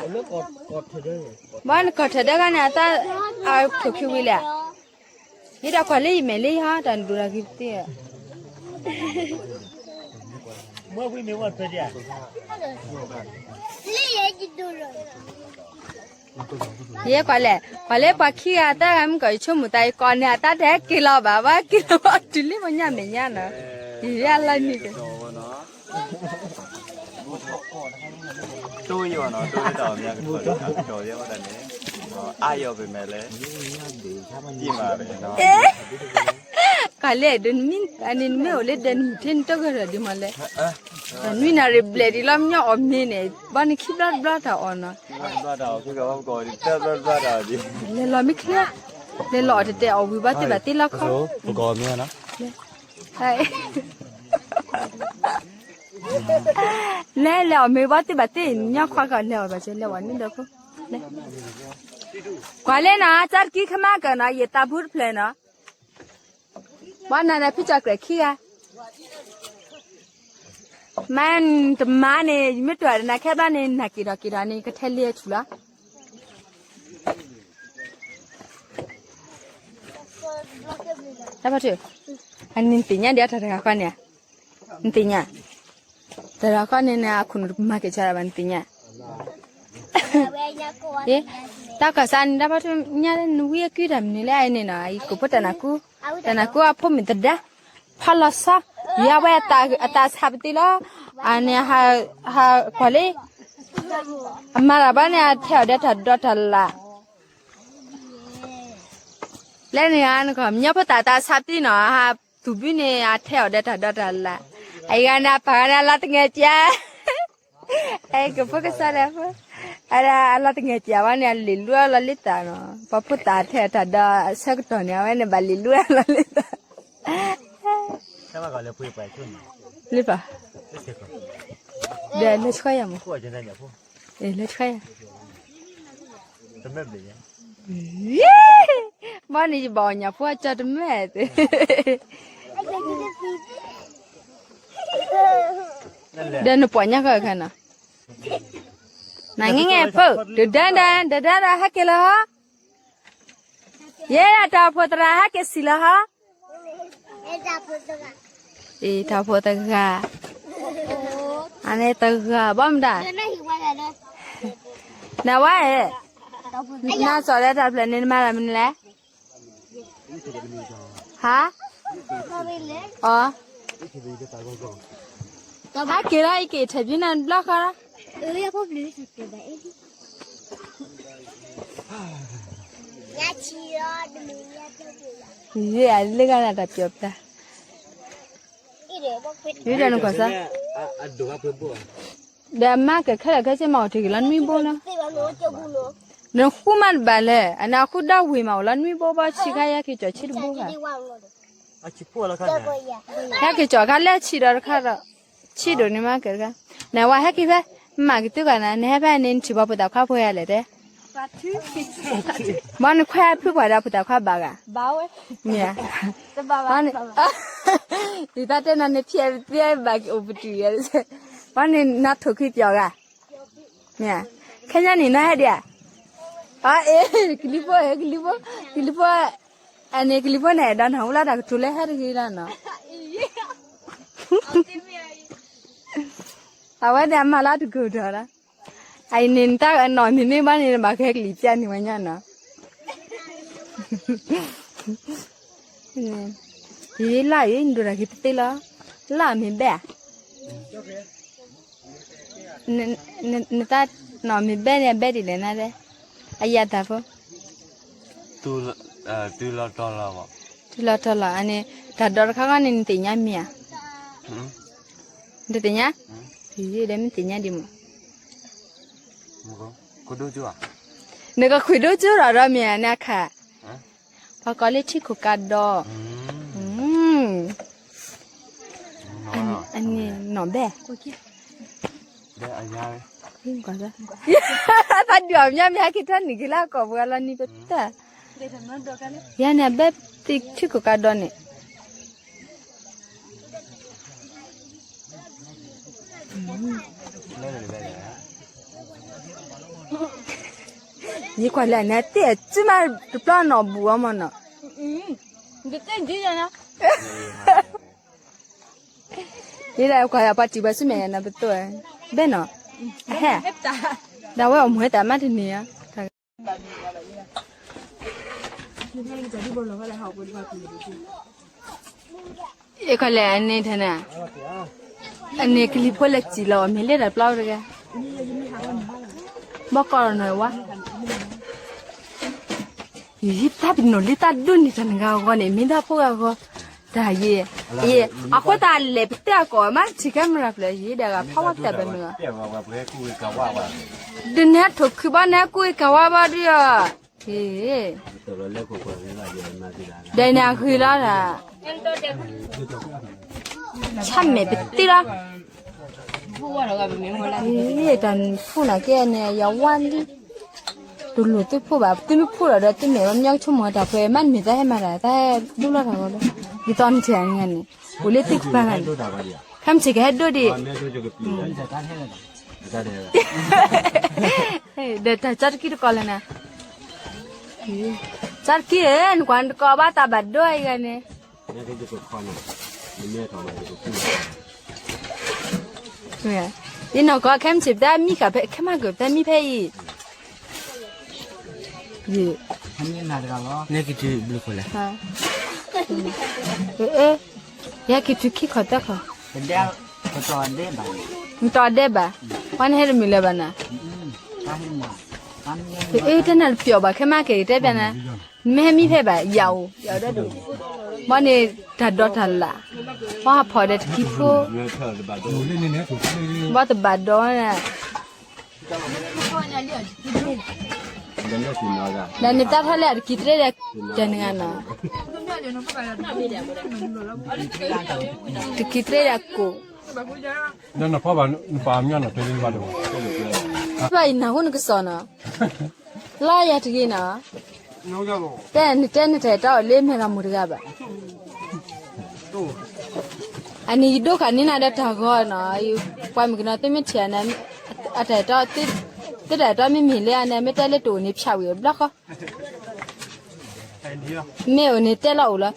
ဘၣ်နကီၢ်ထၢၣ်ဒဲးခါန့ၣ် အတၢ်အဖျိးခံဝံၤလဲၣ်, ယဲဒၣ်ကွၢ်လၢယမဲာ်လံဟီ တၢ်နဒိၣ်တၢ်ဂ့ၤပသ့ၣ် ယဲကွၢ်လဲၣ်, ကွၢ်လၢပှၤခံဂၤအတၢ်ဂၤမုၢ်ကီၢ် ယဆိကမိၣ်သး ယကိးန့ၢ်အတၢ်တဟဲက့ၤလီၤဘၣ်, ဘၣ်က့ၤလီၤဘၣ်တုၤလံမညါမဲာ်ညါနီၤ, ယၤလီၤနံၤက့ၤ တိၢ်ယီၤနီၤ, တိၢ်တၢ်အီၣ်မ့ၢ်ကထီၣ်လံ ကထီၣ်ယဲဝဲဒၣ်န့ၣ်, အါယီၤပမဲာ်လဲၣ်, ယမၤနီၤ, ကွၢ်လဲၣ် ဒ်နမ့ၢ်အိၣ်လၢဒဲနမုၢ်ထံနတိၢ်ကရၢၢ်ဒ်မးလဲၣ်, နွံနၣ်ရံၣ်ဘျဲၣ်ဒ်လီၤမညီအီၣ်မ့ၤန့ၣ် ဘၣ်နခံဘျီတဘျီတၢ်အီၣ်နီၤ, လဲၤလီၤမ့ၢ်ချ့, လဲၤလီၤအီၣ်တတဲာ်အီၣ်ဝံၤဘၣ်သ့ၣ်ဘၣ်သ့ၣ်လီၤခီ လဲၤလဲၤအီၣ်မ့ၤဘၣ်သ့ၣ်ဘၣ်သ့ၣ် ညီခွါကီၢ်လဲၤအီၣ်ဘၣ်ကလဲၤဝဲန့ၣ်ဒီးဖိ, ကွၢ်လၢနီၤ စၢ်တကံၢ်ခမါကၢၢ်နီၤ ယသးဖူတဖျၢၣ်နီၤ, ဘၣ်နၤဒီးဖံကၠီၣ်ကြဲးခံဂၤ, မ့ၢ်တမၤန့ၣ် ယမ့ၢ်တၢ်နၤခဲဘျီန့ၣ် နၤက့ၤထီၣ်က့ၤထီၣ်န့ၣ် ကထဲလ့ဆူၣ်လီၤ. တၢ်ဖီထု, အနသ့ၣ်ညါဒံးအတၢ်တဂၤဃီန့ၣ်, နသ့ၣ်ညါ, တၢ်တဂၤဃီန့ၣ်န့ၣ် အခိၣ်နူာ်တမၤက့ၤဆါဘၣ် နသ့ၣ်ညါ, အ့, တၢ်ကီၢ်စါန့ၣ် တၢ်ဖီထုညါ နဝံအကုတၢ်မနုၤလဲၣ်အံၤန့ၣ်နီၤ အံၤကိၣ်ဖိတၢ်နၤကူ, တၢ်နၤကူအဖိမုၣ်သဒါ, ဖီလီၤဆီ, ယၤဝဲအတၢ်ဆါပသံလီၤ, အန့ၣ်, ဟးကွၢ်လံ, အမၤတၢ်ဘၣ်န့ၣ် အထဲအီၤဒီးတၢ်ဒီတၢ်လၣ် လဲၣ်န့ၣ်ဧါ နကီၢ်မညီဖိသၣ်တၢ်ဆါပသံနီၤ ဟးသူၣ်ဘုန့ၣ် အထဲအီၤဒီးတၢ်ဒီတၢ်လၣ်, အအံၤဂၤန့ၣ် အပၢ်ဂၤန့ၣ် အလီၤတငဲၢ်ကၠး, အဲ ကဖိကစၢ်ဒီးဖိ, အလီၤတငဲၢ်ကၠးဝဲန့ၣ် အလံာ်လူအလီၤလံသးနီၤ ပှၤဖိသၣ်ထဲတၢ်ဒီးဆၢကတီၢ်န့ၣ် အဝဲန့ၣ်ဘၣ်လံာ်လူအလီၤလံသး, လံပၢ်, ဒီးလဲၤဆှၢယၤမး, လဲၤဆှၢယၤ ဘီန့ၣ်ယဘၣ်အီၣ်ညၣ်ဖိအကၠီတမဲာ်သ့, ဒီးနပှၤညါဃီခါနီၤ, နငဲငဲဖိ, တဒါဒါ တဒါဒါ ဟဲက့ၤလီၤဟီ, ယဲဒၣ်တၢ်အိၣ်ဖှိၣ်သရၣ် ဟဲက့ၤစံၣ်လီၤဟီ, အံၤ တၢ်အိၣ်ဖှိၣ်တဂၤ, အန့ၣ်တဂၤ ဘၣ်မတၤ, နဝဲ, နစီၤလၢတၢ်ဖျၢၣ်န့ၣ် နမၤတၢ်မနုၤလဲၣ် ဟါ, အီ, ဟဲက့ၤလီၤ အံၤက့ၤထဲးဘျုးနၤတဘျီဃီလီၤ, လၢဂၤနၤတၢ်ပျီၤပတၢ်, ယဒီးနကွၢ်စၢ်, ဒီးအမါကခဲလၢာ်ခဲဆ့မးအိၣ်တ့ၢ်က့ၤလီၤနွံဘိလီၤ, နဃုမးတဘၣ်လဲၣ် အနဃုဒီဝ့ၢ်မးအိၣ်လီၤနွံဘိဘီဆံးခါ ယဟဲက့ၤကၠီၣ်ဆံတဘိဘၣ်, ဟဲက့ၤကၠီၣ်ခါလဲၣ်ဆံးဒီးတခါဒီး, ဆံးဒိၣ်န့ၣ်မးကဲတခါ, နဝဲဟဲက့ၤဖဲ, မၤက့ၤသုဂၤနၤ နဟဲဖဲန့ၣ် နထံၣ်ဘၣ်ဖိသၣ်ခွါဖိယၤလဲၣ်တဲ ဘၣ်နခွဲးဖုပှၤဒီးဖိသၣ်ခွါဘၣ်ဂၤ, မ့ၢ်ဧါ, ဒ်သိးတဲနၤန့ၣ် ဖျဲးသ့ဘၣ်ကအိၣ်ပတုာ်ယဲ, ဘၣ်န့ၣ်နထိၣ်ခံပျီၤဂၤ, မ့ၢ်ဧါ, ခဲညါန့ၣ်နဟဲဒံးဧါ, အအ့, ကလံၤဖိ, ကလံၤဖိ, ကလံၤဖိ, အန့ၣ်ကလံၤဖိန့ၣ် ဒီးနၢ်ဟူလၢတၢ်ကတိၤလၢဟဲတဂ့ၤလီၤနီၤ အဝဲဒၣ်မၤလၢတကိၢ်ဒီးလီၤ, အအံၤန့ၣ်တၢ်နီၢ်မံၤမ့ၢ်ဘၣ်န့ၣ် နဘၣ်ကဟဲကလံၤပျၢ်န့ၢ်ဝဲညါနီၤ, ယလၢ်အံၤ နဒိၣ်တၢ်ဂ့ၤတသ့လီၤ, လၢ်မ့ၢ်ဘဲၣ်ဧါ, နတၢ်နီၢ်မ့ၢ်ဘဲၣ်န့ၣ် အဘဲၣ်ဒ်လဲၣ်နၤဒဲး, အယၤတၢ်ဖိ တုၤလီၤတီၤလီၤ, တုၤလီၤတီၤလီၤ အန့ၣ်, တၢ်ဒီတခါခီန့ၣ် နသ့ၣ်ညါမ့ၢ်ဧါ, နတသ့ၣ်ညါ, ဒီးမ့ၢ်သ့ၣ်ညါဒံးမး, နကခွံၣ်ဒိၣ်ကၠိဒီးဒီးမ့ၢ်ဧါ နအခါ, ပှၤကိးလၢထံခိၣ်ကးဒီး, အန့ၣ်နီၢ်ဘဲၣ်, သးဒုးအီၣ်မ့ၢ်မ့ၢ်ဟဲက့ၤထီၣ်နံၣ်က့ၤလၢအကိာ်ပှၤလီၤနံၤပတၢ်, ယၤန့ၣ်အဘဲသ့ၣ်ထံခိၣ်ကးဒီးန့ၣ် ယကွၢ်လၢနတဲအစုမးတပျီနီၢ်ဘူးအီၤမးနီၤ, ယတဲဒ်ယၤနီၤ, ယဒၣ်ကွၢ်ယပှၤတံၢ်ဘၣ်စုမဲာ်ယၤနီၤပသိး, ဘဲနီၤ, အဟဲ, ဒၣ်ဝဲအီၣ်မူဟဲတၢ်မးတနံၤဧါ ယခီလဲၣ် အန့ၣ်ထဲန့ၣ်, အန့ၣ်ကလံၤဖိလဲၤစံၣ်လီၤ မ့ၢ်လၢတၢ်ပျီတဂၤ, ဘီကီၢ်လီၤနီၤဝါ, ယတၢ်ပနီၣ်လံတၢ်ဒိၣ်န့ၢ်တၢ်နဂၤအဂီၢ်န့ၣ် မ့ၢ်ဒၣ်ဖိဂၤအဂီၢ်, တၢ်ယဲ, ယဲ, အဃိသတးလဲၤပတဲအကိာ်မး ထံၣ်ခဲမရၤဖျၢၣ် ယဲဒၣ်ဂၤဖးဝါကတၢၢ်ဘၣ်မုၢ်, ဒုးနဲထိၣ်ခုဘၣ်နဲကူအံၤကဝါဘၣ်ဒုးအီၤ, ဟ့ၣ် ဒီးန့ၣ်အဂ့ၤလီၤဒၣ်, ဆၣ်မဲာ်ပသံလီၤ, တၢ်ဖူနၤကဲန့ၣ် ယဝါလံ, တလိၣ်သုဖူဘၣ် သုမ့ၢ်ဖူဒီးဒီးသုမဲာ်ဝဲ မညီကဆိကမိၣ်တၢ်ဖဲ မ့ၢ်မ့ၢ်တၢ်ဟဲမၤတၢ် တၢ်ဟဲဒိၣ်လီၤတၢ်ဂီၤလီၤ, ဒ်သိးနထံၣ်န့ၣ်န့ၣ်, အိၣ်လၢသုကပၤဂၤန့ၣ်, ခဲမုၢ်ဆ့ၣ်ကဟဲဒိၣ်ဒံး ဒီးတၢ်ကၠီတကံတကိးလၢနၤ, ကၠီတကံဧၢ, နကွၢ်နတကိးဘၣ်တၢ်ဘၣ်ဒိအံၤဂၤန့ၣ်, ယနီၢ်ကီၢ်ခဲမုၢ်ဆ့ၣ် ပတၢ်မံဃာ်ဖဲ ခဲမုၢ်ကၢၢ် ပတၢ်မံဖဲအံၤ, ယ, နက့ၤတုၤဘျုးဃီလဲၣ်, ယက့ၤတုၤခံခီတၢ်ခီ, နတီၤဒဲးဘၣ်, ပှၤနဟဲတမုာ်လၢၤဘၣ်နၤ, အၢ တၢ်နၤတပျီၢ်ဘၣ် ခဲမုၢ်ကၢၢ် ကတဲပျးနၤ, နမ့ၢ်ဟဲမံဖဲဘၣ် ယၤအိၣ်, ဘၣ်န့ၣ်တၢ်ဒိးတၢ်လၢ်, ပှၤဟးဖီၣ်ဒီးတကံၢ်ဖိ, ဘၣ်တဘၣ်ဒီးနၤ ဒီးနတၢ်ထီၣ်လၢအတကံၢ်သရ့ဒီး တနံၤနီၤ, တကံၢ်သရ့ဒီးကိၣ်, နဖီၣ်ဘၣ်နပာ်အီၤမညီနီၤ တဲလၢဘၣ်တဝဲ, ဘၣ်ယနၢ်ဟူနကစီၣ်နီၤ, လီၤယၤတဂ့ၤနီၤ, တဲနတဲနတဲတၢ်အိၣ်လၢမဲာ်လီၤမူတဂၤဘၣ် အန့ၣ်ယဒိၣ်ဃာ်န့ၢ်နၤဒီးတၢ်ဂီၤနီၤ, ပှၤမုၣ်ကနီၤသုမ့ၢ်ထံၣ်န့ၣ်, အတၢ်အဲၣ်တီ, သုတၢ်အဲၣ်တီမ့ၢ်မ့ၢ်လၢအန့ၣ် မ့ၢ်တဲလၢတအိၣ်န့ၣ်ဖၠးဝံၤအဘျီဃီ, မ့ၢ်အိၣ်န့ၣ်တဲလီၤအိၣ်လီၤ,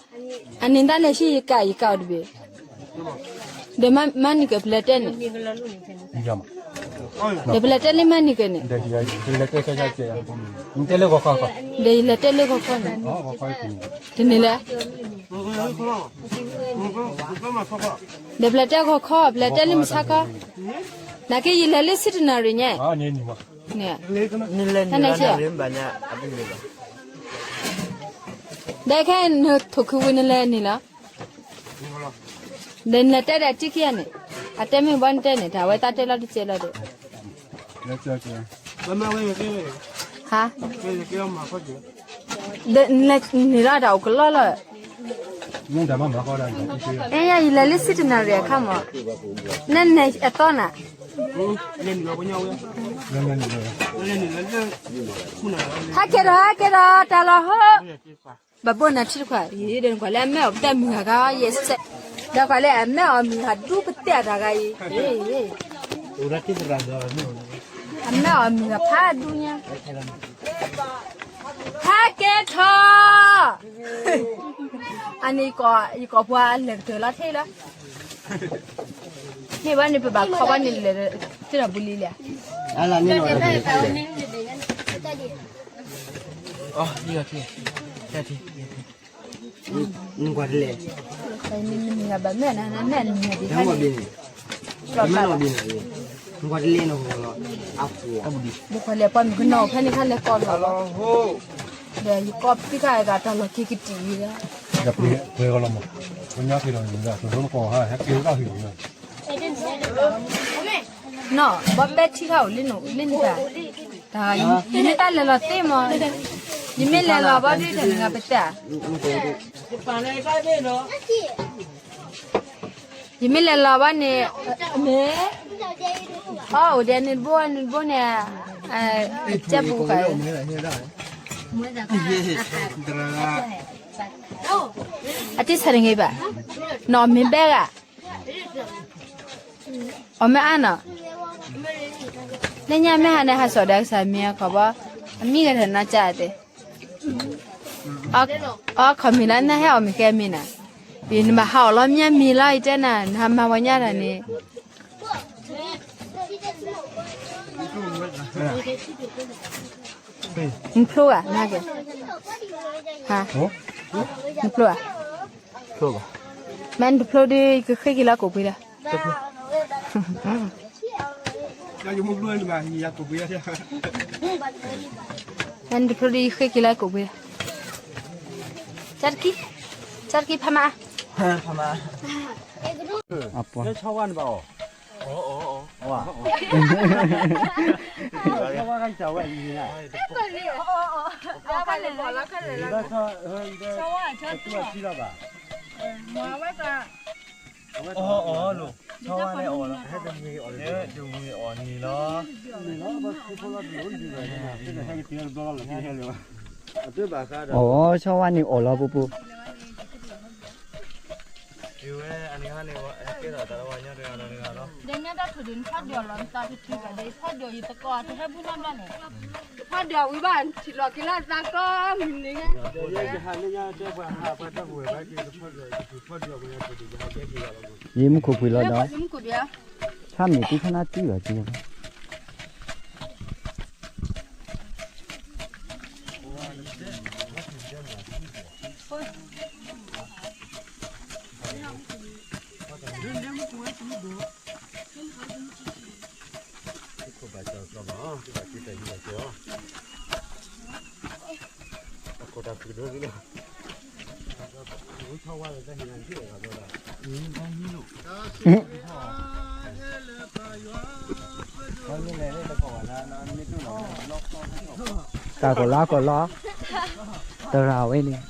အန့ၣ်တၢ်လဲၤဆံယကးယကးအီၤတဘ့ၣ်, ဒီးမၤန့ၢ်က့ၤပလဲၤတဲန့ၣ်, ဒီးပလဲၤတဲလၢမၤန့ၢ်က့ၤန့ၣ်, ဒီးယလဲၤတဲလၢဂီၤခီန့ၣ်, တန့ၣ်လဲၣ် ဒီးပလဲၤတဲဂီၤခီ ပလဲၤတဲလၢမုၢ်ဆါခီ, နာ်က့ယလဲၤလၢ centenary ညါ, ဒီးခဲနထိၣ်ခုဝံၤနလဲၤန့ၣ်လီၤ, ဒီးနလဲၤတဲဒီးတံခံဂၤန့ၣ်, အတဲမ့ၢ်ဘီနတဲန့ၣ် တၢ်ဝဲသးတဲလီၤတကဲလီၤဒီး, ဟါ, ဒီးနလဲၤန့ၣ်လီၤတၢ်အိၣ်ကလီလီၤ, အဲ ယလဲၤလၢ centenary အခါမး, နနဲၣ်အသီနၤ, ဟဲက့ၤဒီး ဟဲက့ၤဒီး တၢ်လီၤဟိ, ဘၣ်ဘိနၤထံတခွါ, ဒီးနကွၢ်လၢအမဲာ်အီၤပတဲမုၢ်ဂၤဂၤယဲၢ်စဲး, ဒီးကွၢ်လၢအမဲာ်အီၤမုၢ်ဂၤဒူပတဲအတၢ်ဂၤအံၤ, အမဲာ်အီၤမုၢ်ဂၤဖးဒူညါ, ဟဲက့ၤထီၣ်, အန့ၣ်ယကိာ်ပှၤလဲၤကတၢၢ်လီၤထဲလီၤ, မ့ၢ်ဘၣ်န့ၣ်ပဘၣ်ခီဘၣ်န့ၣ်လဲၤ, သ့ၣ်ဒီးပူၤလံလံ, နကွၢ်တလဲၣ်, နကွၢ်တလဲၣ်နီၤ, ဘၣ်လဲၤပှၤမုၣ်ကနီၤဖဲန့ၣ်ခါလဲၤကီၢ်လီၤ, ဒီးယကီၢ်ဖံးခါအဂၤတၢ်လီၢ်ခံကတံၢ်ဝံၤလီၤ, ပှဲၤကီၢ်လီၤမး, ပညါက့ၤဒီး ကီၢ်ဟဲက့ၤဝဲဒၣ်ဟံၣ်လီၤ, နီၤ ဘီပဲထံခါအိၣ်လၢနတၢ်, ယမ့ၢ်တၢ်လဲၤလီၤသ့မး, ယမ့ၢ်လဲၤလီၤဘီဒ်တၢ်နဂၤပတဲ, ယမ့ၢ်လဲၤလီၤဘီန့ၣ်, မ့ၢ်, အိၣ်ဒဲးန့ၣ်တဘိန့ၣ်တဘိန့ၣ်, ကဲပူၤဃာ်, အတံၢ်ဆၢတဂ့ၤဘၣ်, နီၢ်မ့ၢ်ဘဲဂၤ အီၣ်မ့ၢ်အါနီၤ, လၢညါမ့ၢ်ဟးန့ၣ် ဟးစိာ်ဒီးကစၢ်မ့ၢ်အခီဘီ, အမံၤကတၢၢ်နီၢ်ကၠၢ်တဲ, အီခီၣ်မ့ၢ်လၢနဟဲအီၣ်မ့ၢ်ကဲမ့ၢ်နၤ, နဘၣ်ဟးအီၣ်လီၤမ့ၢ်မ့ၢ်လီၤ ယတဲနၤ နဟးမၤဝဲညါတၢ်န့ၣ်, နဖျိဧါ, နကဲ, ဟါ, နဖျိဧါ, မ့ၢ်နတဖျိဒီး ယကဃ့က့ၤလၢကိာ်ပှ့ၤဒီး, မ့ၢ်နတဖျိဒီး ယဃ့က့ၤလၢကိာ်ပှ့ၤဒီး, ကၢ်တကံ, ကၢ်တကံဖးမး, ဖးမး, အပှၤ အီၣ် ဆီဝါန့ၣ်အီၣ်လီၤပူၤပူၤ, ဝဲအန့ၣ်ဟါန့ၣ် ဟဲကဲထီၣ်တၢ်လီၤဝါညီတဂၤဒီးတဂၤလီၤ. ဒီးညါတၢ်ထူၣ်ဒုး နဖးဒုးအီၤလီၤ နသးတထူၣ်ဘၣ်ဒီး ဖးဒုးအီၤယသကိး တဟဲဘူးနီတဘျီန့ၣ် ဖးဒုးအီၤဝံၤဘၣ် ထံၣ်လီၤက့ၤလၢသးကီမုၢ်နံၤညါ ယမူခိၣ်ဖှံးလီၤဒီး ယမူခိၣ်ဒုး ဆၣ်မ့ၢ်တံခါနါတံၢ်ဘၣ်က့ တၢ်ကီၢ်လီၤကီၢ်လီၤ တရၣ်ဝဲန့ၣ်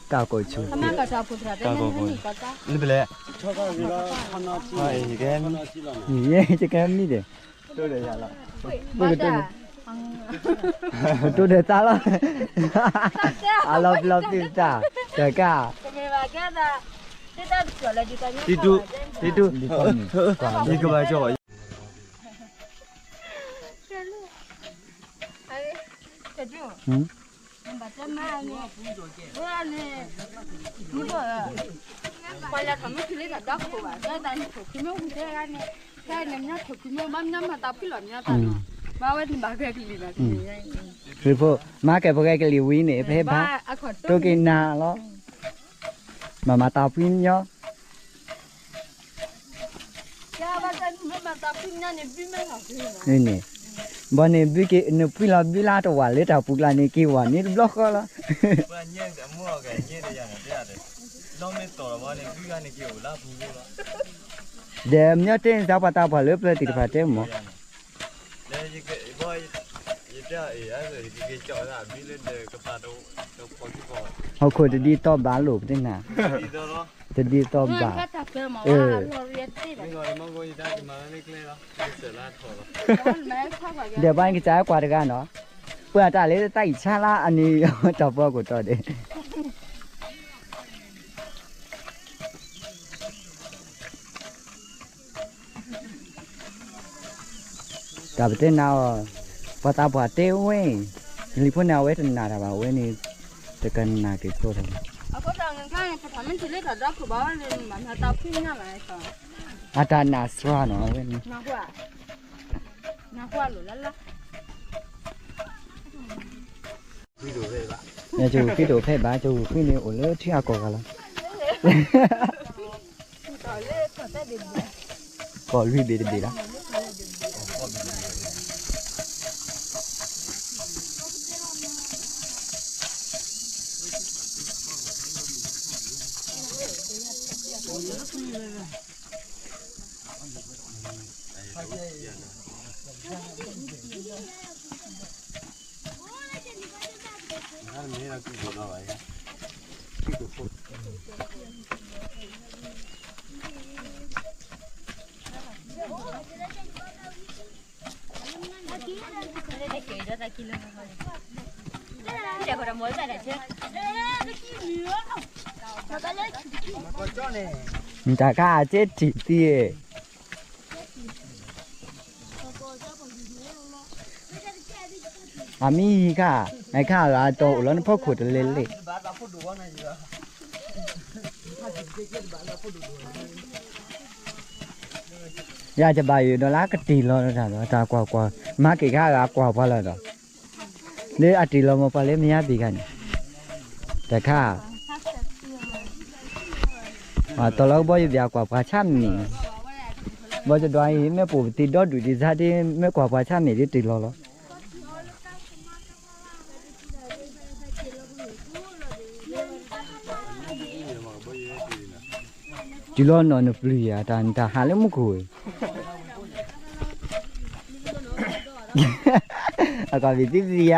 တၢ်ကီၢ်ဆူၣ် လၢပလဲၣ် ယကဲမံဒီး တိၢ်ဒီးယၤလီၤ ပတိၢ်ဒီးသးလီၤ အလီၤပျီပျံၤတၢ် တကၢ် တံတူၢ် တံတူၢ် ယကဘၣ်ကၠီ ပှၤလၢထီၣ်မ့ၢ်ထူလ့တၢ်ဒီခိၣ်ဘၣ် ဒီးတၢ်နထိၣ်ခံမ့ၢ်ဝံၤတဲဂၤန့ၣ် ဖဲန့ၣ်မ့ၢ်ထိၣ်ခံမ့ၢ်ဘၣ်မ့ၢ်မၤတၢ်ဖှံလီၤမ့ၢ်တၢ်နီၤ ဘၣ်ဝဲန့ၣ်ဘၣ်ဂဲၤကလံၤဘၣ် ဖုဖိမၤကဲၤပှၤဂဲၤကလံၤဝံၤန့ၣ် ဖဲဘၣ် တိၢ်က့ၤနၤလီၤ မၤမၤတၢ်ဖှံညီ န့ၣ် ဘၣ်န့ၣ် ဘုက့ၤ နဖှံလီၤဘုလၢတဝာ်လၢတၢ်ပူၤကျါန့ၣ် က့ၤဝဲန့ၣ်တဘျီဃီလီၤ ဒီးမ့ၢ်တဲန့ၣ် သးပှၢ်တၢ်ပှၢ်လၢပျၢၤသ့ၣ်တဖၣ်တဲမ့ၢ် ဟီၣ်ခိၣ်တဒ်သိးဘၣ်လိာ်ပတနၤ တဒ်သိးဘၣ် အၢ ဒီးဘၣ်နကစၢ်ကွၢ်တဂၤနီၤ ပှၤတၢ်လၢတၢ်အံၤဆါလၢအန့ၣ် တၢ်ပှၤကိၢ်တီၤဒဲး တၢ်ပတဲနၤအီၤ ပှၤသးပှၢ်တဲဝဲ လံၤဖိန့ၣ် အဝဲတနာ်တၢ်ဘၣ် အဝဲန့ၣ် တကနၣ်က့ၤဆိတၢ်ဘၣ် အတၢ်နာ်စှၤနီၤ အဝဲန့ၣ် ယကဃုတအိၣ်ဖဲဘၣ် ယကဃုဃုန့ၣ်အိၣ်လၢထံအကီၢ်ဂၤလီၤ ကီၢ်လွံၢ်ဘ့ၣ်တဘ့ၣ်လီၤ တၢ်ခါအစဲထံၣ်သံ အမံၤဟံးခါ နခါအဂၤတီၢ်အိၣ်လီၤနဖီခိၣ်တလဲၤလဲၣ် ယၤတဘၣ်ယိၣ်ဒီးလၢကတ့ၢ်လီၤတၢ်ဒီး တၢ်ကွၢ်ကွၢ် မၤက့ၤခါအဂၤကွၢ်ပှၤလီၤဒီး လၢအတ့ၢ်လီၤမ့ၢ်ပှၤလၢမ့ၢ်ယါဘ့ၣ်ခါန့ၣ် တခါ တီၢ်လီၤကဘီယူၤဘၣ်ကွၢ်ပှၤဆါမ့ၢ် ဘီတဒွးအံၤ မ့ၢ်ပိာ်ပတ့ၢ်ဒီဒူၣ်ဒံးစါဒ် မ့ၢ်ကွၢ်ပှၤဆါမ့ၢ်ဒ်တ့ၢ်လီၤလီၤ တုၤလီၤနီၢ်နပျုၤယၤ တၢ်နတၢ်ဟးလၢမူခိၣ် အကီၢ်ဘံၣ်သံပျံၤယၤ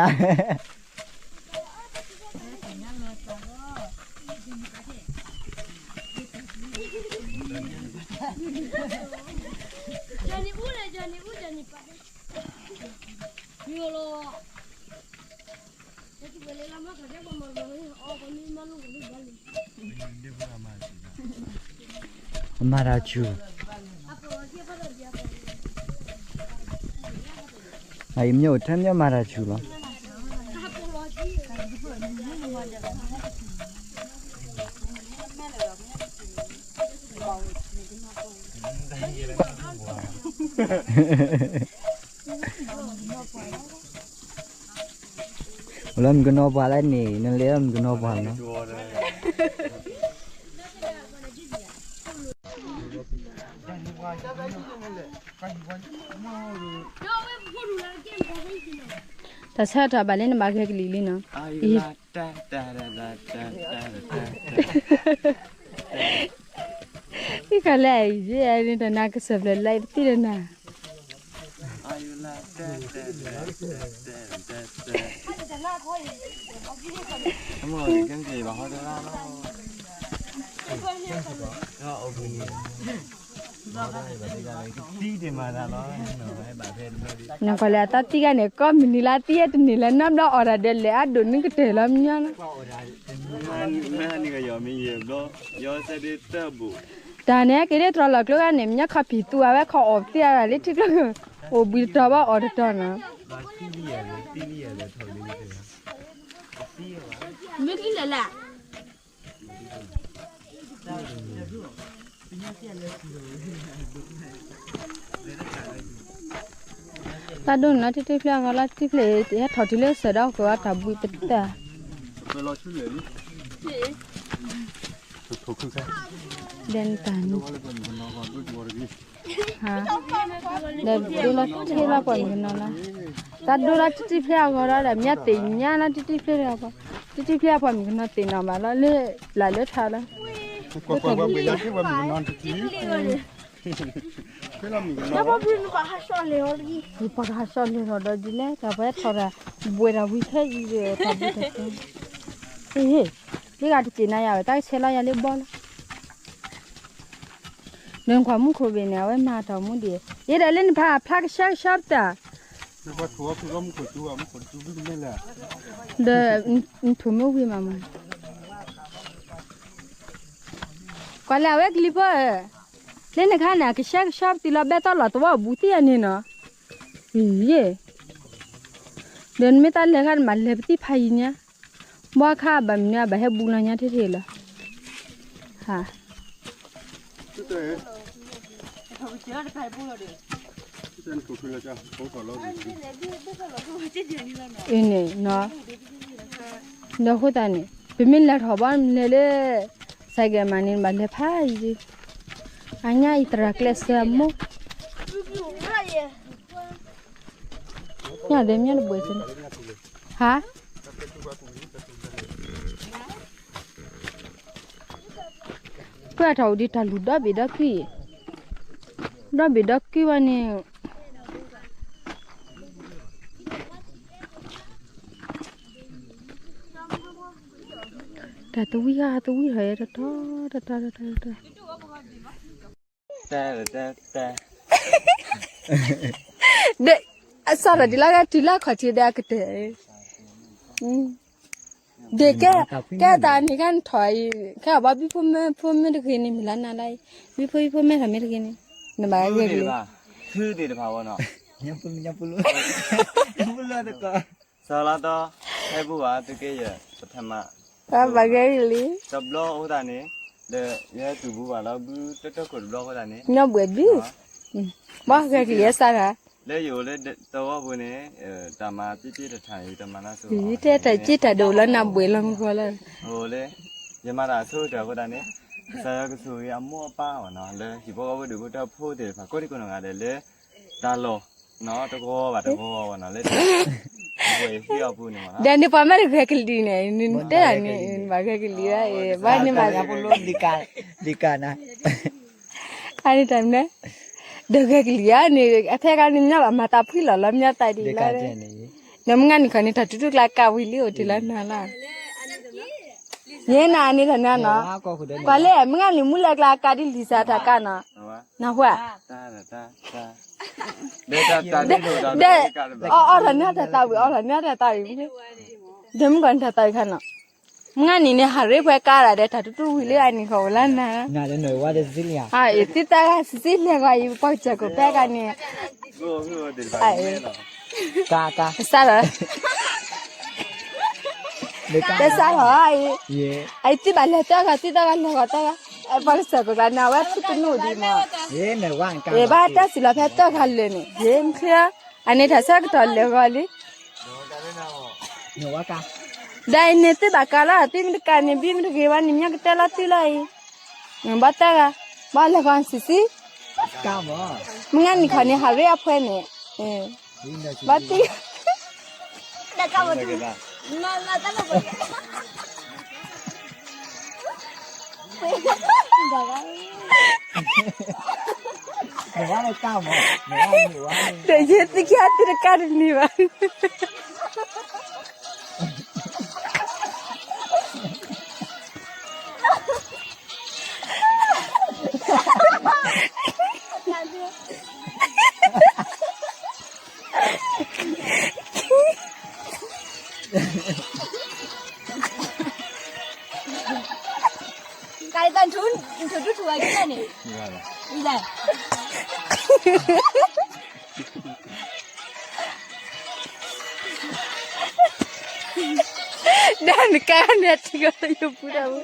Johnny အူလဲ Johnny အူ Johnny ပာ်ဒဲ မီၤလီၤ တက့ၤဝဲလၢလါမၢ်ခါဒဲး ပှၤမၤလီၤအီၤ ပှၤမ့ၢ်မၤလိာ်ဝဲလၢဘၣ်လံ မၤတၢ်ဆူၣ်, အအံၤမ့ၢ်အိၣ်ထဲမ့ၢ်မၤတၢ်ဆူၣ်လီၤ. လၢမုၣ်ကနီၤပှၢ်လၢန့ၣ် နလဲၤလၢမုၣ်ကနီၤပှၢ်လီၤ. တၢ်ဆၢထီၣ်ဘၣ်လၢနဘၣ်ဂဲၤကလံၤလံနီၤ. အံၤခီလဲၣ်အံၤ တၢ်နါကစၢၢ်ဖျၢၣ်လၢပသံတနၤ နကွၢ်လၢအတၢ်တံၢ်ဂၤန့ၣ် ကိးမုၢ်နံၤလၢတံၢ်တနံၤလၢ နီတဘျီအီၣ်တၢ်ဒီးလဲၤအဒိၣ်န့ၣ် ကတၢၢ်လီၤမညီလီၤ. တၢ်န့ၣ် က့ၤဒ်တြီလီၤကျိဂၤန့ၣ် မညီခီၣ်ဖံးသူအဝဲခီအီၣ်သံအါလၢထံကျိ အိၣ်ဘှံးတတီၤဘၣ်အီၣ်တတီၤနီၤ. မ့ၢ်ကလၢာ်လၢ တၢ်ဒိၣ်န့ၣ်လီၤ တံၢ်တံၢ်ဖျၢၣ်အဂီၢ်လီၤ တံၢ်ဖျၢၣ် ဟဲထီၣ်တုၤလၢစၢၤဒီးကဝဲတၢ်ဘှံးပတၢ် ဒဲနတၢ်န့ၣ် ဒီးဒိၣ်လီၤထံလီၤပှၤမုၣ်ကနီၤလီၤ. တၢ်ဒိၣ်လၢတံၢ်တံၢ်ဖျၢၣ်အဂီၢ်ဒီး မ့ၢ်သ့ၣ်ညါလၢတံၢ်တံၢ်ဖျၢၣ်တဂၤပှၤ တံၢ်တံၢ်ဖျၢၣ်အပှၤမုၣ်ကနီၤသ့ၣ်နီၣ်ဘၣ်လီၤ လၢလၢ်လၢထါလီၤ. ပှၤကဟးစီၣ်လဲၤထီၣ်ဒီးဒ်လဲၣ် တၢ်ပှဲထီၣ်တၢ် ဘှဲးတၢ်ဝံၤခဲအံၤဒီး တၢ်ဘှံးတၢ်သ့ ဟ့ၣ် ဟ့ၣ် လၢဂၤတက့ၢ်နၤယၤဝဲ တၢ်ကဆဲးလီၤယၤလၢဘီလီၤ. နကွၢ်မူခိၣ်ဘ့ၣ်န့ၣ် အဝဲမၤတၢ်မူဒံး ယဲဒၣ်လၢနဖးဖျါကဆှီကဆှီပတၢ် ဒီးနထိၣ်မ့ၢ်ဝံၤမးမး ကွၢ်လၢအဝဲကလံၤဖိဧၢ လၢနခါန့ၣ် အကဆှဲကဆှီပတံၤလီၤ ဘဲသီလီၤသဝီအဘူးသ့ၣ်အန့ၣ်နီၤ ယ့ၣ် ဒီးနမ့ၢ်တၢ်လဲၤခါန့ၣ် မၤလဲၤပသံဖးယံၤညါ ဘၣ်ခါဘၣ်မနုၤအဘၣ်ဟဲဘူးလီၤညါထဲထဲလီၤ ဟါ အန့ၣ်နီၤ ဒီးအဃိသတးန့ၣ် ပမ့ၢ်လဲၤထီၣ်ဘၣ်လဲၤလၢ စဲးကဲးမးန့ၣ် ဘၣ်လဲၤဖးယံၤ အညါအံၤသရၣ်ကျဲးစၢးအမိၢ် ညါဒီးမ့ၢ်တဘှံးစ့ၢ် ဟါ ပှၤထီၣ်အိၣ်ဒံးတၢ်လူၢ်ဒီဘ့ၣ်ဒီကုၢ်အံၤ ဒီဘ့ၣ်ဒီကုၢ်ဝဲန့ၣ် တၢ်သဝံဟးသဝံဟးတတီတတီတတီတတီ ဒီး အစၢ်ဒီးဒ်လၢဂၤတုၤလၢခီၣ်ထံးဒီးအကတၢၢ် ဒီးကဲ ကဲတၢ်န့ၣ်ခါနထီၣ်အံၤ ခဲအဘၣ်ဘံဖိမ့ၢ်ဖိမ့ၢ်တဂ့ၤန့ၣ် မုၢ်လၢနၤလၢအံၤ ဘံဖိဘံဖိမ့ၢ်ထီၣ်မ့ၢ်တဂ့ၤန့ၣ် နဘၣ်ဂဲၤကလံၤ ထုသ့ၣ်တဖၣ်ဝဲနီၤ ညါပူၤညါပူၤလီၤ ညါပူၤလီၤတကီၢ် စီၤလါတီ ဟဲဘူၣ်ဘၣ်သုးက့ယဲၢ် ပထမ ဘၣ်ဂဲၤကလံၤ တဘျီအိၣ်သးန့ၣ် ဒီးယဟဲတုၤဘူၣ်ဘၣ်လီၤ ဘုတၢ်တၢ်ခိၣ်တဘျီအိၣ်သးန့ၣ် ညီဘှဲးဘု ဘၣ်ဂဲၤကလံၤအစၢ်ဂၤ လၢယအိၣ်လၢတဝီပူၤန့ၣ် တၢ်မၤတ့တ့တထါန့ၣ် ယတမၤတၢ်စိၤ ယတဲတၢ်က့တၢ်ဒိၣ်လၢနဘှဲးလီၤမူကီလီၤ အိၣ်လၢ ယမၤတၢ်အဆိကတၢၢ်အဃိသတးန့ၣ် ကစၢ်ယွၤကဆိၣ်ဂ့ၤအမိၢ်အပၢ်အီၤနီၤ လၢဟံၣ်ဖိဃီဖိဒူၣ်ဖိထၢဖိသ့ၣ်တဖၣ် ကိးဒံကိးနီၢ်ဂၤဒဲးလၢ တၢ်လီၢ် တဂီၤဘၣ်တဂီၤဘၣ်နီၤ လၢ ဝဲဟံၣ်အပူၤန့ၣ်မး ဒီးန့ၣ်ပှၤမ့ၢ်တဂဲၤကလံၤန့ၣ် နတဲဒၣ်န့ၣ် ဘၣ်ဂဲၤကလံၤဝဲ ဘၣ်န့ၣ်မး လံကၣ်နၤ အန့ၣ်တၢ်မနုၤ ဒီးဂဲၤကလံၤဧါန့ၣ် အဖဲခါန့ၣ် မ့ၢ်ဘၣ်မၤတၢ်ဖှံလီၤလီၤ မ့ၢ်တၢ်ဒ်လီၤ ဒီးမုၢ်ဂၤန့ၣ်ခီန့ၣ် တၢ်တူၢ်တူၢ်ကျါကးဝံၤလံ အိၣ်တုၤလၢနၤလီၤ ယဲနၤန့ၣ်တၢ်နၤနီၤ ကွၢ်လၢ မုၢ်ဂၤန့ၣ် မူလၢကျါကးဒ်လံာ်စၢ်တၢ်ကးနီၤ နၢ်ဟူဧါ ဒီး အီၣ်ထီၣ်န့ၢ်တၢ်သးဝံၣ် အီၣ်ထီၣ်န့ၢ်တၢ်သးဝံၣ် ဒီးမုၢ်ဂၤန့ၣ်တၢ်သးဝံၣ်ခါနီၤ မုၢ်ဂၤနံၤန့ၣ် ဟးရ့ၣ်ပှဲၤကါဒီး တၢ်တူၢ်တူၢ်ဝံၤလၢအနံၤဃီၤဝဲလၢနၤ, နၤလၢနဝါတစံလံဧါ, အသံတၢ်ဂၤစံလၢၤဂီၤအံၤ ပှၤကစၢၢ်ကိးဖဲကါန့ၣ်, ကါကါ တစၢ်လီၤ, တစၢ်လီၤအံၤ, အံၤသံဘၣ်လဲၤတၢ်ဂၤ သံတၢ်ဂၤလဲၤဂီၤတၢ်ဂၤ, ပှၤကစၢၢ်ကိးကျါန့ၣ် အဝဲသံတနူၣ်ဒံးမး, ယဘၣ်တၢ်စံးလီၤဖဲတၢ်ဂၤလၢာ်န့ၣ် ယမ့ၢ်ချ့, အန့ၣ်တၢ်ဆၢကတီၢ်လဲၤဂီၤလံ ဒီးအံၤန့ၣ်သ့ၣ်ဘၣ်ကးလီၤ သ့ၣ်မတကးန့ၣ် ဘံၣ်မတဂ့ၤဘၣ်န့ၣ် မ့ၢ်ကတဲလီၤသံလီၤအံၤ, ဘၣ်တၢ်ဂၤ, ဘၣ်လဲၤဂီၤစံးစံး, မုၢ်ဂၤနံၤခီန့ၣ် ဟးရ့ၣ်အဖှဲန့ၣ်, ဘၣ်တံၢ် ဒီးယဲသ့ၣ်ကဲသ့ၣ်တကးတန့ၢ်ဘၣ်. ကဲတၢ်ထူ, ထူထူထူဝဲကဲန့ၣ်, ဒၣ်နကါန့ၣ် ထံကယပူၤတၢ်မူ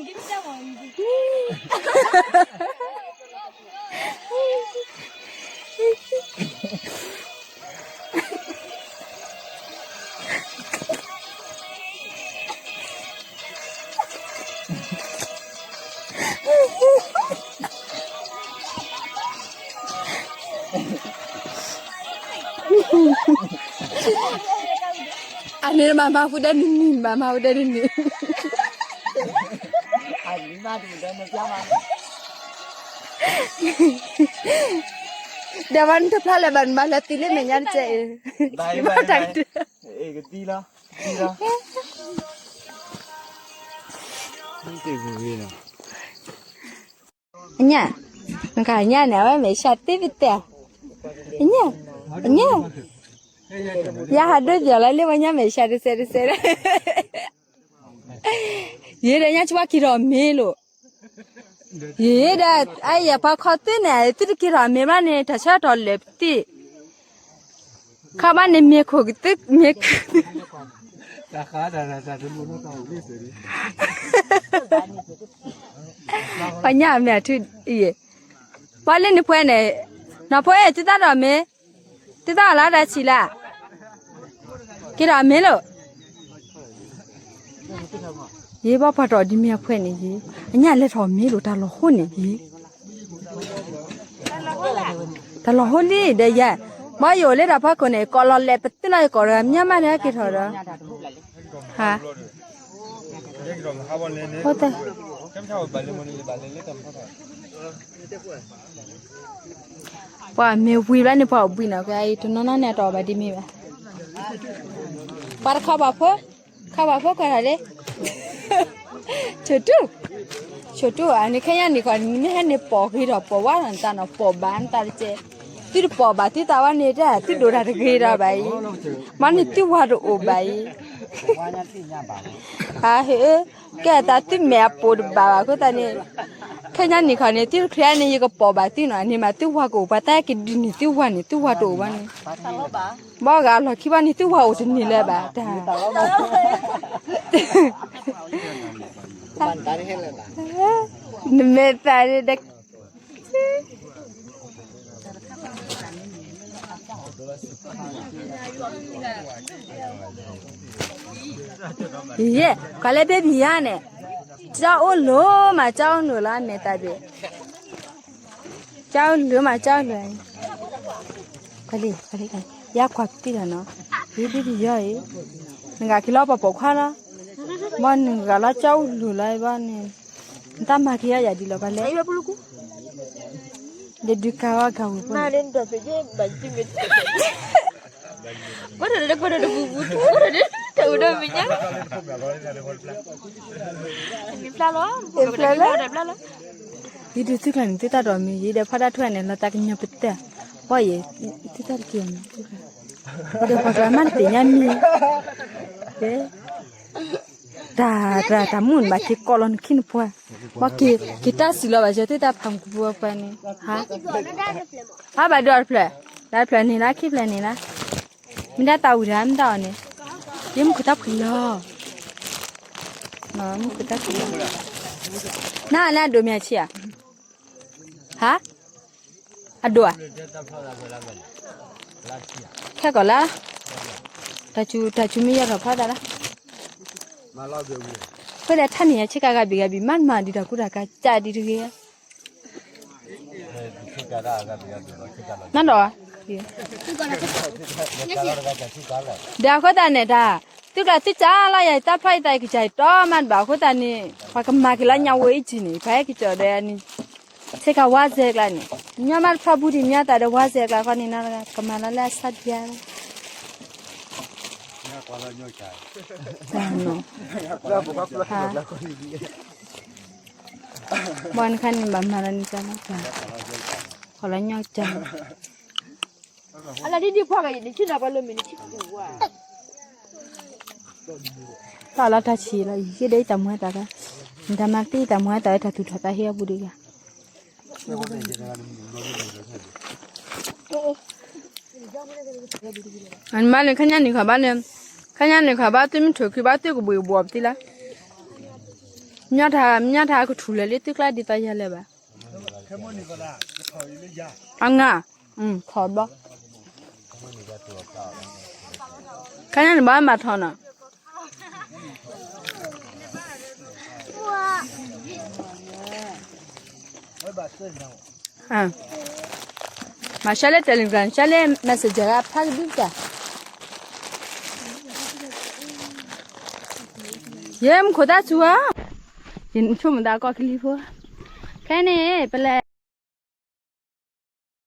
အန့ၣ်ဘၣ်မၤဟူဒဲနုၢ်နုၢ် ဘၣ်မၤဟူဒဲနုၢ်နုၢ်, ဒီးဝဲနတဖျါလၢၤဘၣ် နဘၣ်လဲၤသံလၢမဲာ်ညါတကဲအံၤ, နဘၣ်တၢ်ကတၢၢ် အညၣ်, နကညၣ်န့ၣ် အဝဲမဲာ်ဆှးသ့ပတဲ, အညၣ်, အညၣ်, ယဟးဒိၣ်ယီၤလီၤလၢပှၤညၣ်မဲာ်ဆှးတစဲးတစဲး, ယဲဒီးညၣ်ဆှးက့ၤထီၣ်မ့ၢ်လိာ်, ယဲဒီး အယဲပှၤခီသုန့ၣ် သုတက့ၤထီၣ်မ့ၢ်ဘၣ်န့ၣ် တၢ်ဆၢကတီၢ်လၢာ်ပသံၣ် ခီဘၣ်န့ၣ်မ့ၢ်ခိၣ်ကသုမ့ၢ် ပှၤညၣ်အမဲာ်ထူ, ပှၤလၢနဖှဲန့ၣ်, နီၢ်ဖိအဲၣ်သုသၣ်ဒီးမ့ၢ်, သုသၣ်အီၤလၢတၢ်ဆံးလၢ, က့ၤထီၣ်မ့ၢ်လိာ်, ယဘၣ်ပှၤတီၢ်ဒ်မ့ၢ်အဖှဲန့ၣ်ယ, အညၣ်လဲၤထီၣ်မ့ၢ်လိာ်တၢ်လီၤဟိန့ၣ်ယ တၢ်လီၤဟိလံဒီးယဲ, ဘၣ်ယိၣ်လၢတၢ်ဖီခိၣ်န့ၣ် ကိးလီၤလဲၤပသ့ၣ်နီၣ်ယကိးဒီး မၠၢ်မးဒီးက့ၤထီၣ်ဒီး, ဟါ, ပှၤမ့ၢ်ဝံၤဘျီန့ၣ် ပှၤအိၣ်ဘှံးနီၤ ကွဲအံၤ တနီၤနီၤန့ၣ် အတအီၣ်ဘၣ်ဒ်မ့ၢ်ဘၣ်, ပှၤတခီပှၤဖိ, ခီပှၤဖိကွၢ်ထီၣ်လံ, ဆိၣ်တူၢ်, ဆိၣ်တူၢ် အန့ၣ်ခဲညါန့ၣ်ခီ နမ့ၢ်ဟဲန့ၣ်ပိာ်ဂ့ၤထီၣ်ပိာ်ဝါထီၣ်နသးနီၤ ပိာ်ဘၣ်နသးတကဲ, သုတပိာ်ဘၣ်သုသးဝဲန့ၣ်တၢ် သုဒိၣ်တၢ်တဂ့ၤဒီးဘၣ်အံၤ, မ့ၢ်န့ၣ်သုဝၤတအိၣ်ဘၣ်အံၤ, အဟ့ၣ်, ကဲသးသုမဲာ်အပိာ်တဘၣ်ဘၣ်အဃိသတးန့ၣ်, ခဲညါန့ၣ်ခီန့ၣ် သုတချုးန့ၣ် ယကပိာ်ဘၣ်သုနီၤ န့ၣ်မးသုဝၤကအိၣ်ပှၤတၢ်ကဒုးန့ၣ် သုဝၤန့ၣ် သုဝၤတအိၣ်ဘၣ်န့ၣ်, ဘၣ်ဂၤလီၢ်ခံဘၣ်န့ၣ် သုဝၤအိၣ်တန့ၢ်လၢၤဘၣ်တၢ်, နမဲာ်သၣ်န့ၣ်ဒီး ယဲ, ကွၢ်လၢ baby ယၤန့ၣ်, ကၠီအိၣ်လိၤမး ကၠီအိၣ်လိၤလီၤ အမဲာ်သၣ်ဒုး, ကၠီအိၣ်လိၤမး ကၠီအိၣ်လိၤ, ကွၢ်လံ, ယကွၢ်ပတံၢ်လီၤနီၤ, ယ baby ယၤအံၤ, နဂၤက့ၤလီၤပှၤပိာ်ခွါလီၤ, ဘၣ်နဂၤလီၤကၠီအိၣ်လိၤလီၤဘၣ်န့ၣ်, နတၢ်မၤက့ၤယၤယၤဒ်လီၤ ကွၢ်လၢ ယဒုးကါဝဲကါဝံၤဖိန့ၣ်, တအိၣ်ဒီးမဲာ်ညါ, ဖျါလီၤ, ဖျါလီၤ, ယဒုးသုကျါန့ၣ် သုတၢ်ဒိးမံၤ ယဒဲးဖီၣ်တၢ်ထွဲန့ၣ် လီၤတၢ်ကညီပတဲ, ပှၤယဲ, သုတၢ်တက့ၢ်အီၤမံၤ, ဒီးပှၤကျါမးတသ့ၣ်ညါမံၤ, ကဲ တၢ် တၢ် တၢ်မုၣ်န့ၣ်ဘၣ်က့ၤကိးလီၤနခံနပှၤ, ဘၣ်က့ၤ က့ၤတၢ်စံးလီၤဘၣ်ယဲ သုတၢ်ဖးမူပှၤပှၤန့ၣ်, ဟါ, ဟါဘၣ်ဒိးတဖျၢၣ်, တဖျၢၣ်န့ၣ်လၢခံဖျၢၣ်န့ၣ်လၢ, မ့ၢ်ဒၣ်တၢ်ဝံၤတၢ်မ့ၢ်တၢ်အီၤန့ၣ်, ယမုၢ်ခိၣ်တၢ်ဖှံလီၤ, မုၢ်ခိၣ်တၢ်ဖှံလီၤ, နၤလၢအဒိးမ့ၢ်ဆံးဧါ, ဟါ, အဒိးဧါ, ခဲကီးလၢ, တၢ်စူၤ တၢ်စူၤမ့ၢ်ယီၢ်ထီၣ်ဖီသးလၢ, ဖဲလဲၣ်ထါန့ၣ်ယဆ့ကၤဂၤဘံၣ်ဂၤဘံၣ် မ့ၢ်မၤဒံးတၢ်ကူတၢ်ကၤကၢ်ဒံးတဂ့ၤ, နဒီး, ဒီးအဃိသတးန့ၣ်တၢ်, သုကျါသုကၢ်လီၤယၤ တၢ်ဖျီၣ်ယသးယကစၢ်ယတီမးတဘၣ် အဃိသတးန့ၣ် ပှၤကမၤက့ၤလီၤညါဝဲအံၤကံန့ၣ် ပှၤဟဲက့ၤကၠီၤဒီးန့ၣ်, ဆ့ကၤဝါစဲကျါန့ၣ်, ညီမးတဖျီၣ်ဘူးဒံး မညီသးဒီးဝါစဲကျါဃီန့ၣ် ကမၤလီၤလၢအဆါဒံးဧါ, ဘၣ်နခါန့ၣ်ဘၣ်မၤလီၤန့ၣ်ကၢ်လီၤ, ခီလီၤညီကၢ် တၢ်လီၤတၢ်ဆံးလီၤ ယဟ့ၣ်ဒီးယတၢ်မူဟဲသး, နတၢ်မၤတ့ၢ်ယတၢ်မူဟဲသး တၢ်သူၣ်ထီၣ်သးဟ့အပူၤဒံးဂၤ, အမါန့ၣ် ခါညါန့ၣ်ခီဘၣ်န့ၣ်, ခါညါန့ၣ်ခီဘၣ် သုမ့ၢ်ထိၣ်ခံဘၣ်သုကဘှံးဘှီးပသံလၢ, မညီထါ မညီထါကထူၣ်လၢာ်လံ သုကျါဒ်သိးယၤလၢၤဘၣ်, အငါ, ထီၣ်ဘျီ ခါညါန့ၣ်ဘၣ်မၤထီၣ်နီၤ, မၤဆှဲလၢ Telegram ဆှဲလၢ Messenger ဖးကဒုတၢ်, ယဲမူခိၣ်တၢ်စူၤဧါ, ယဆိကမိၣ်သးကီၢ်ကလံၤဖိ, ခဲန့ၣ် ပလဲၤ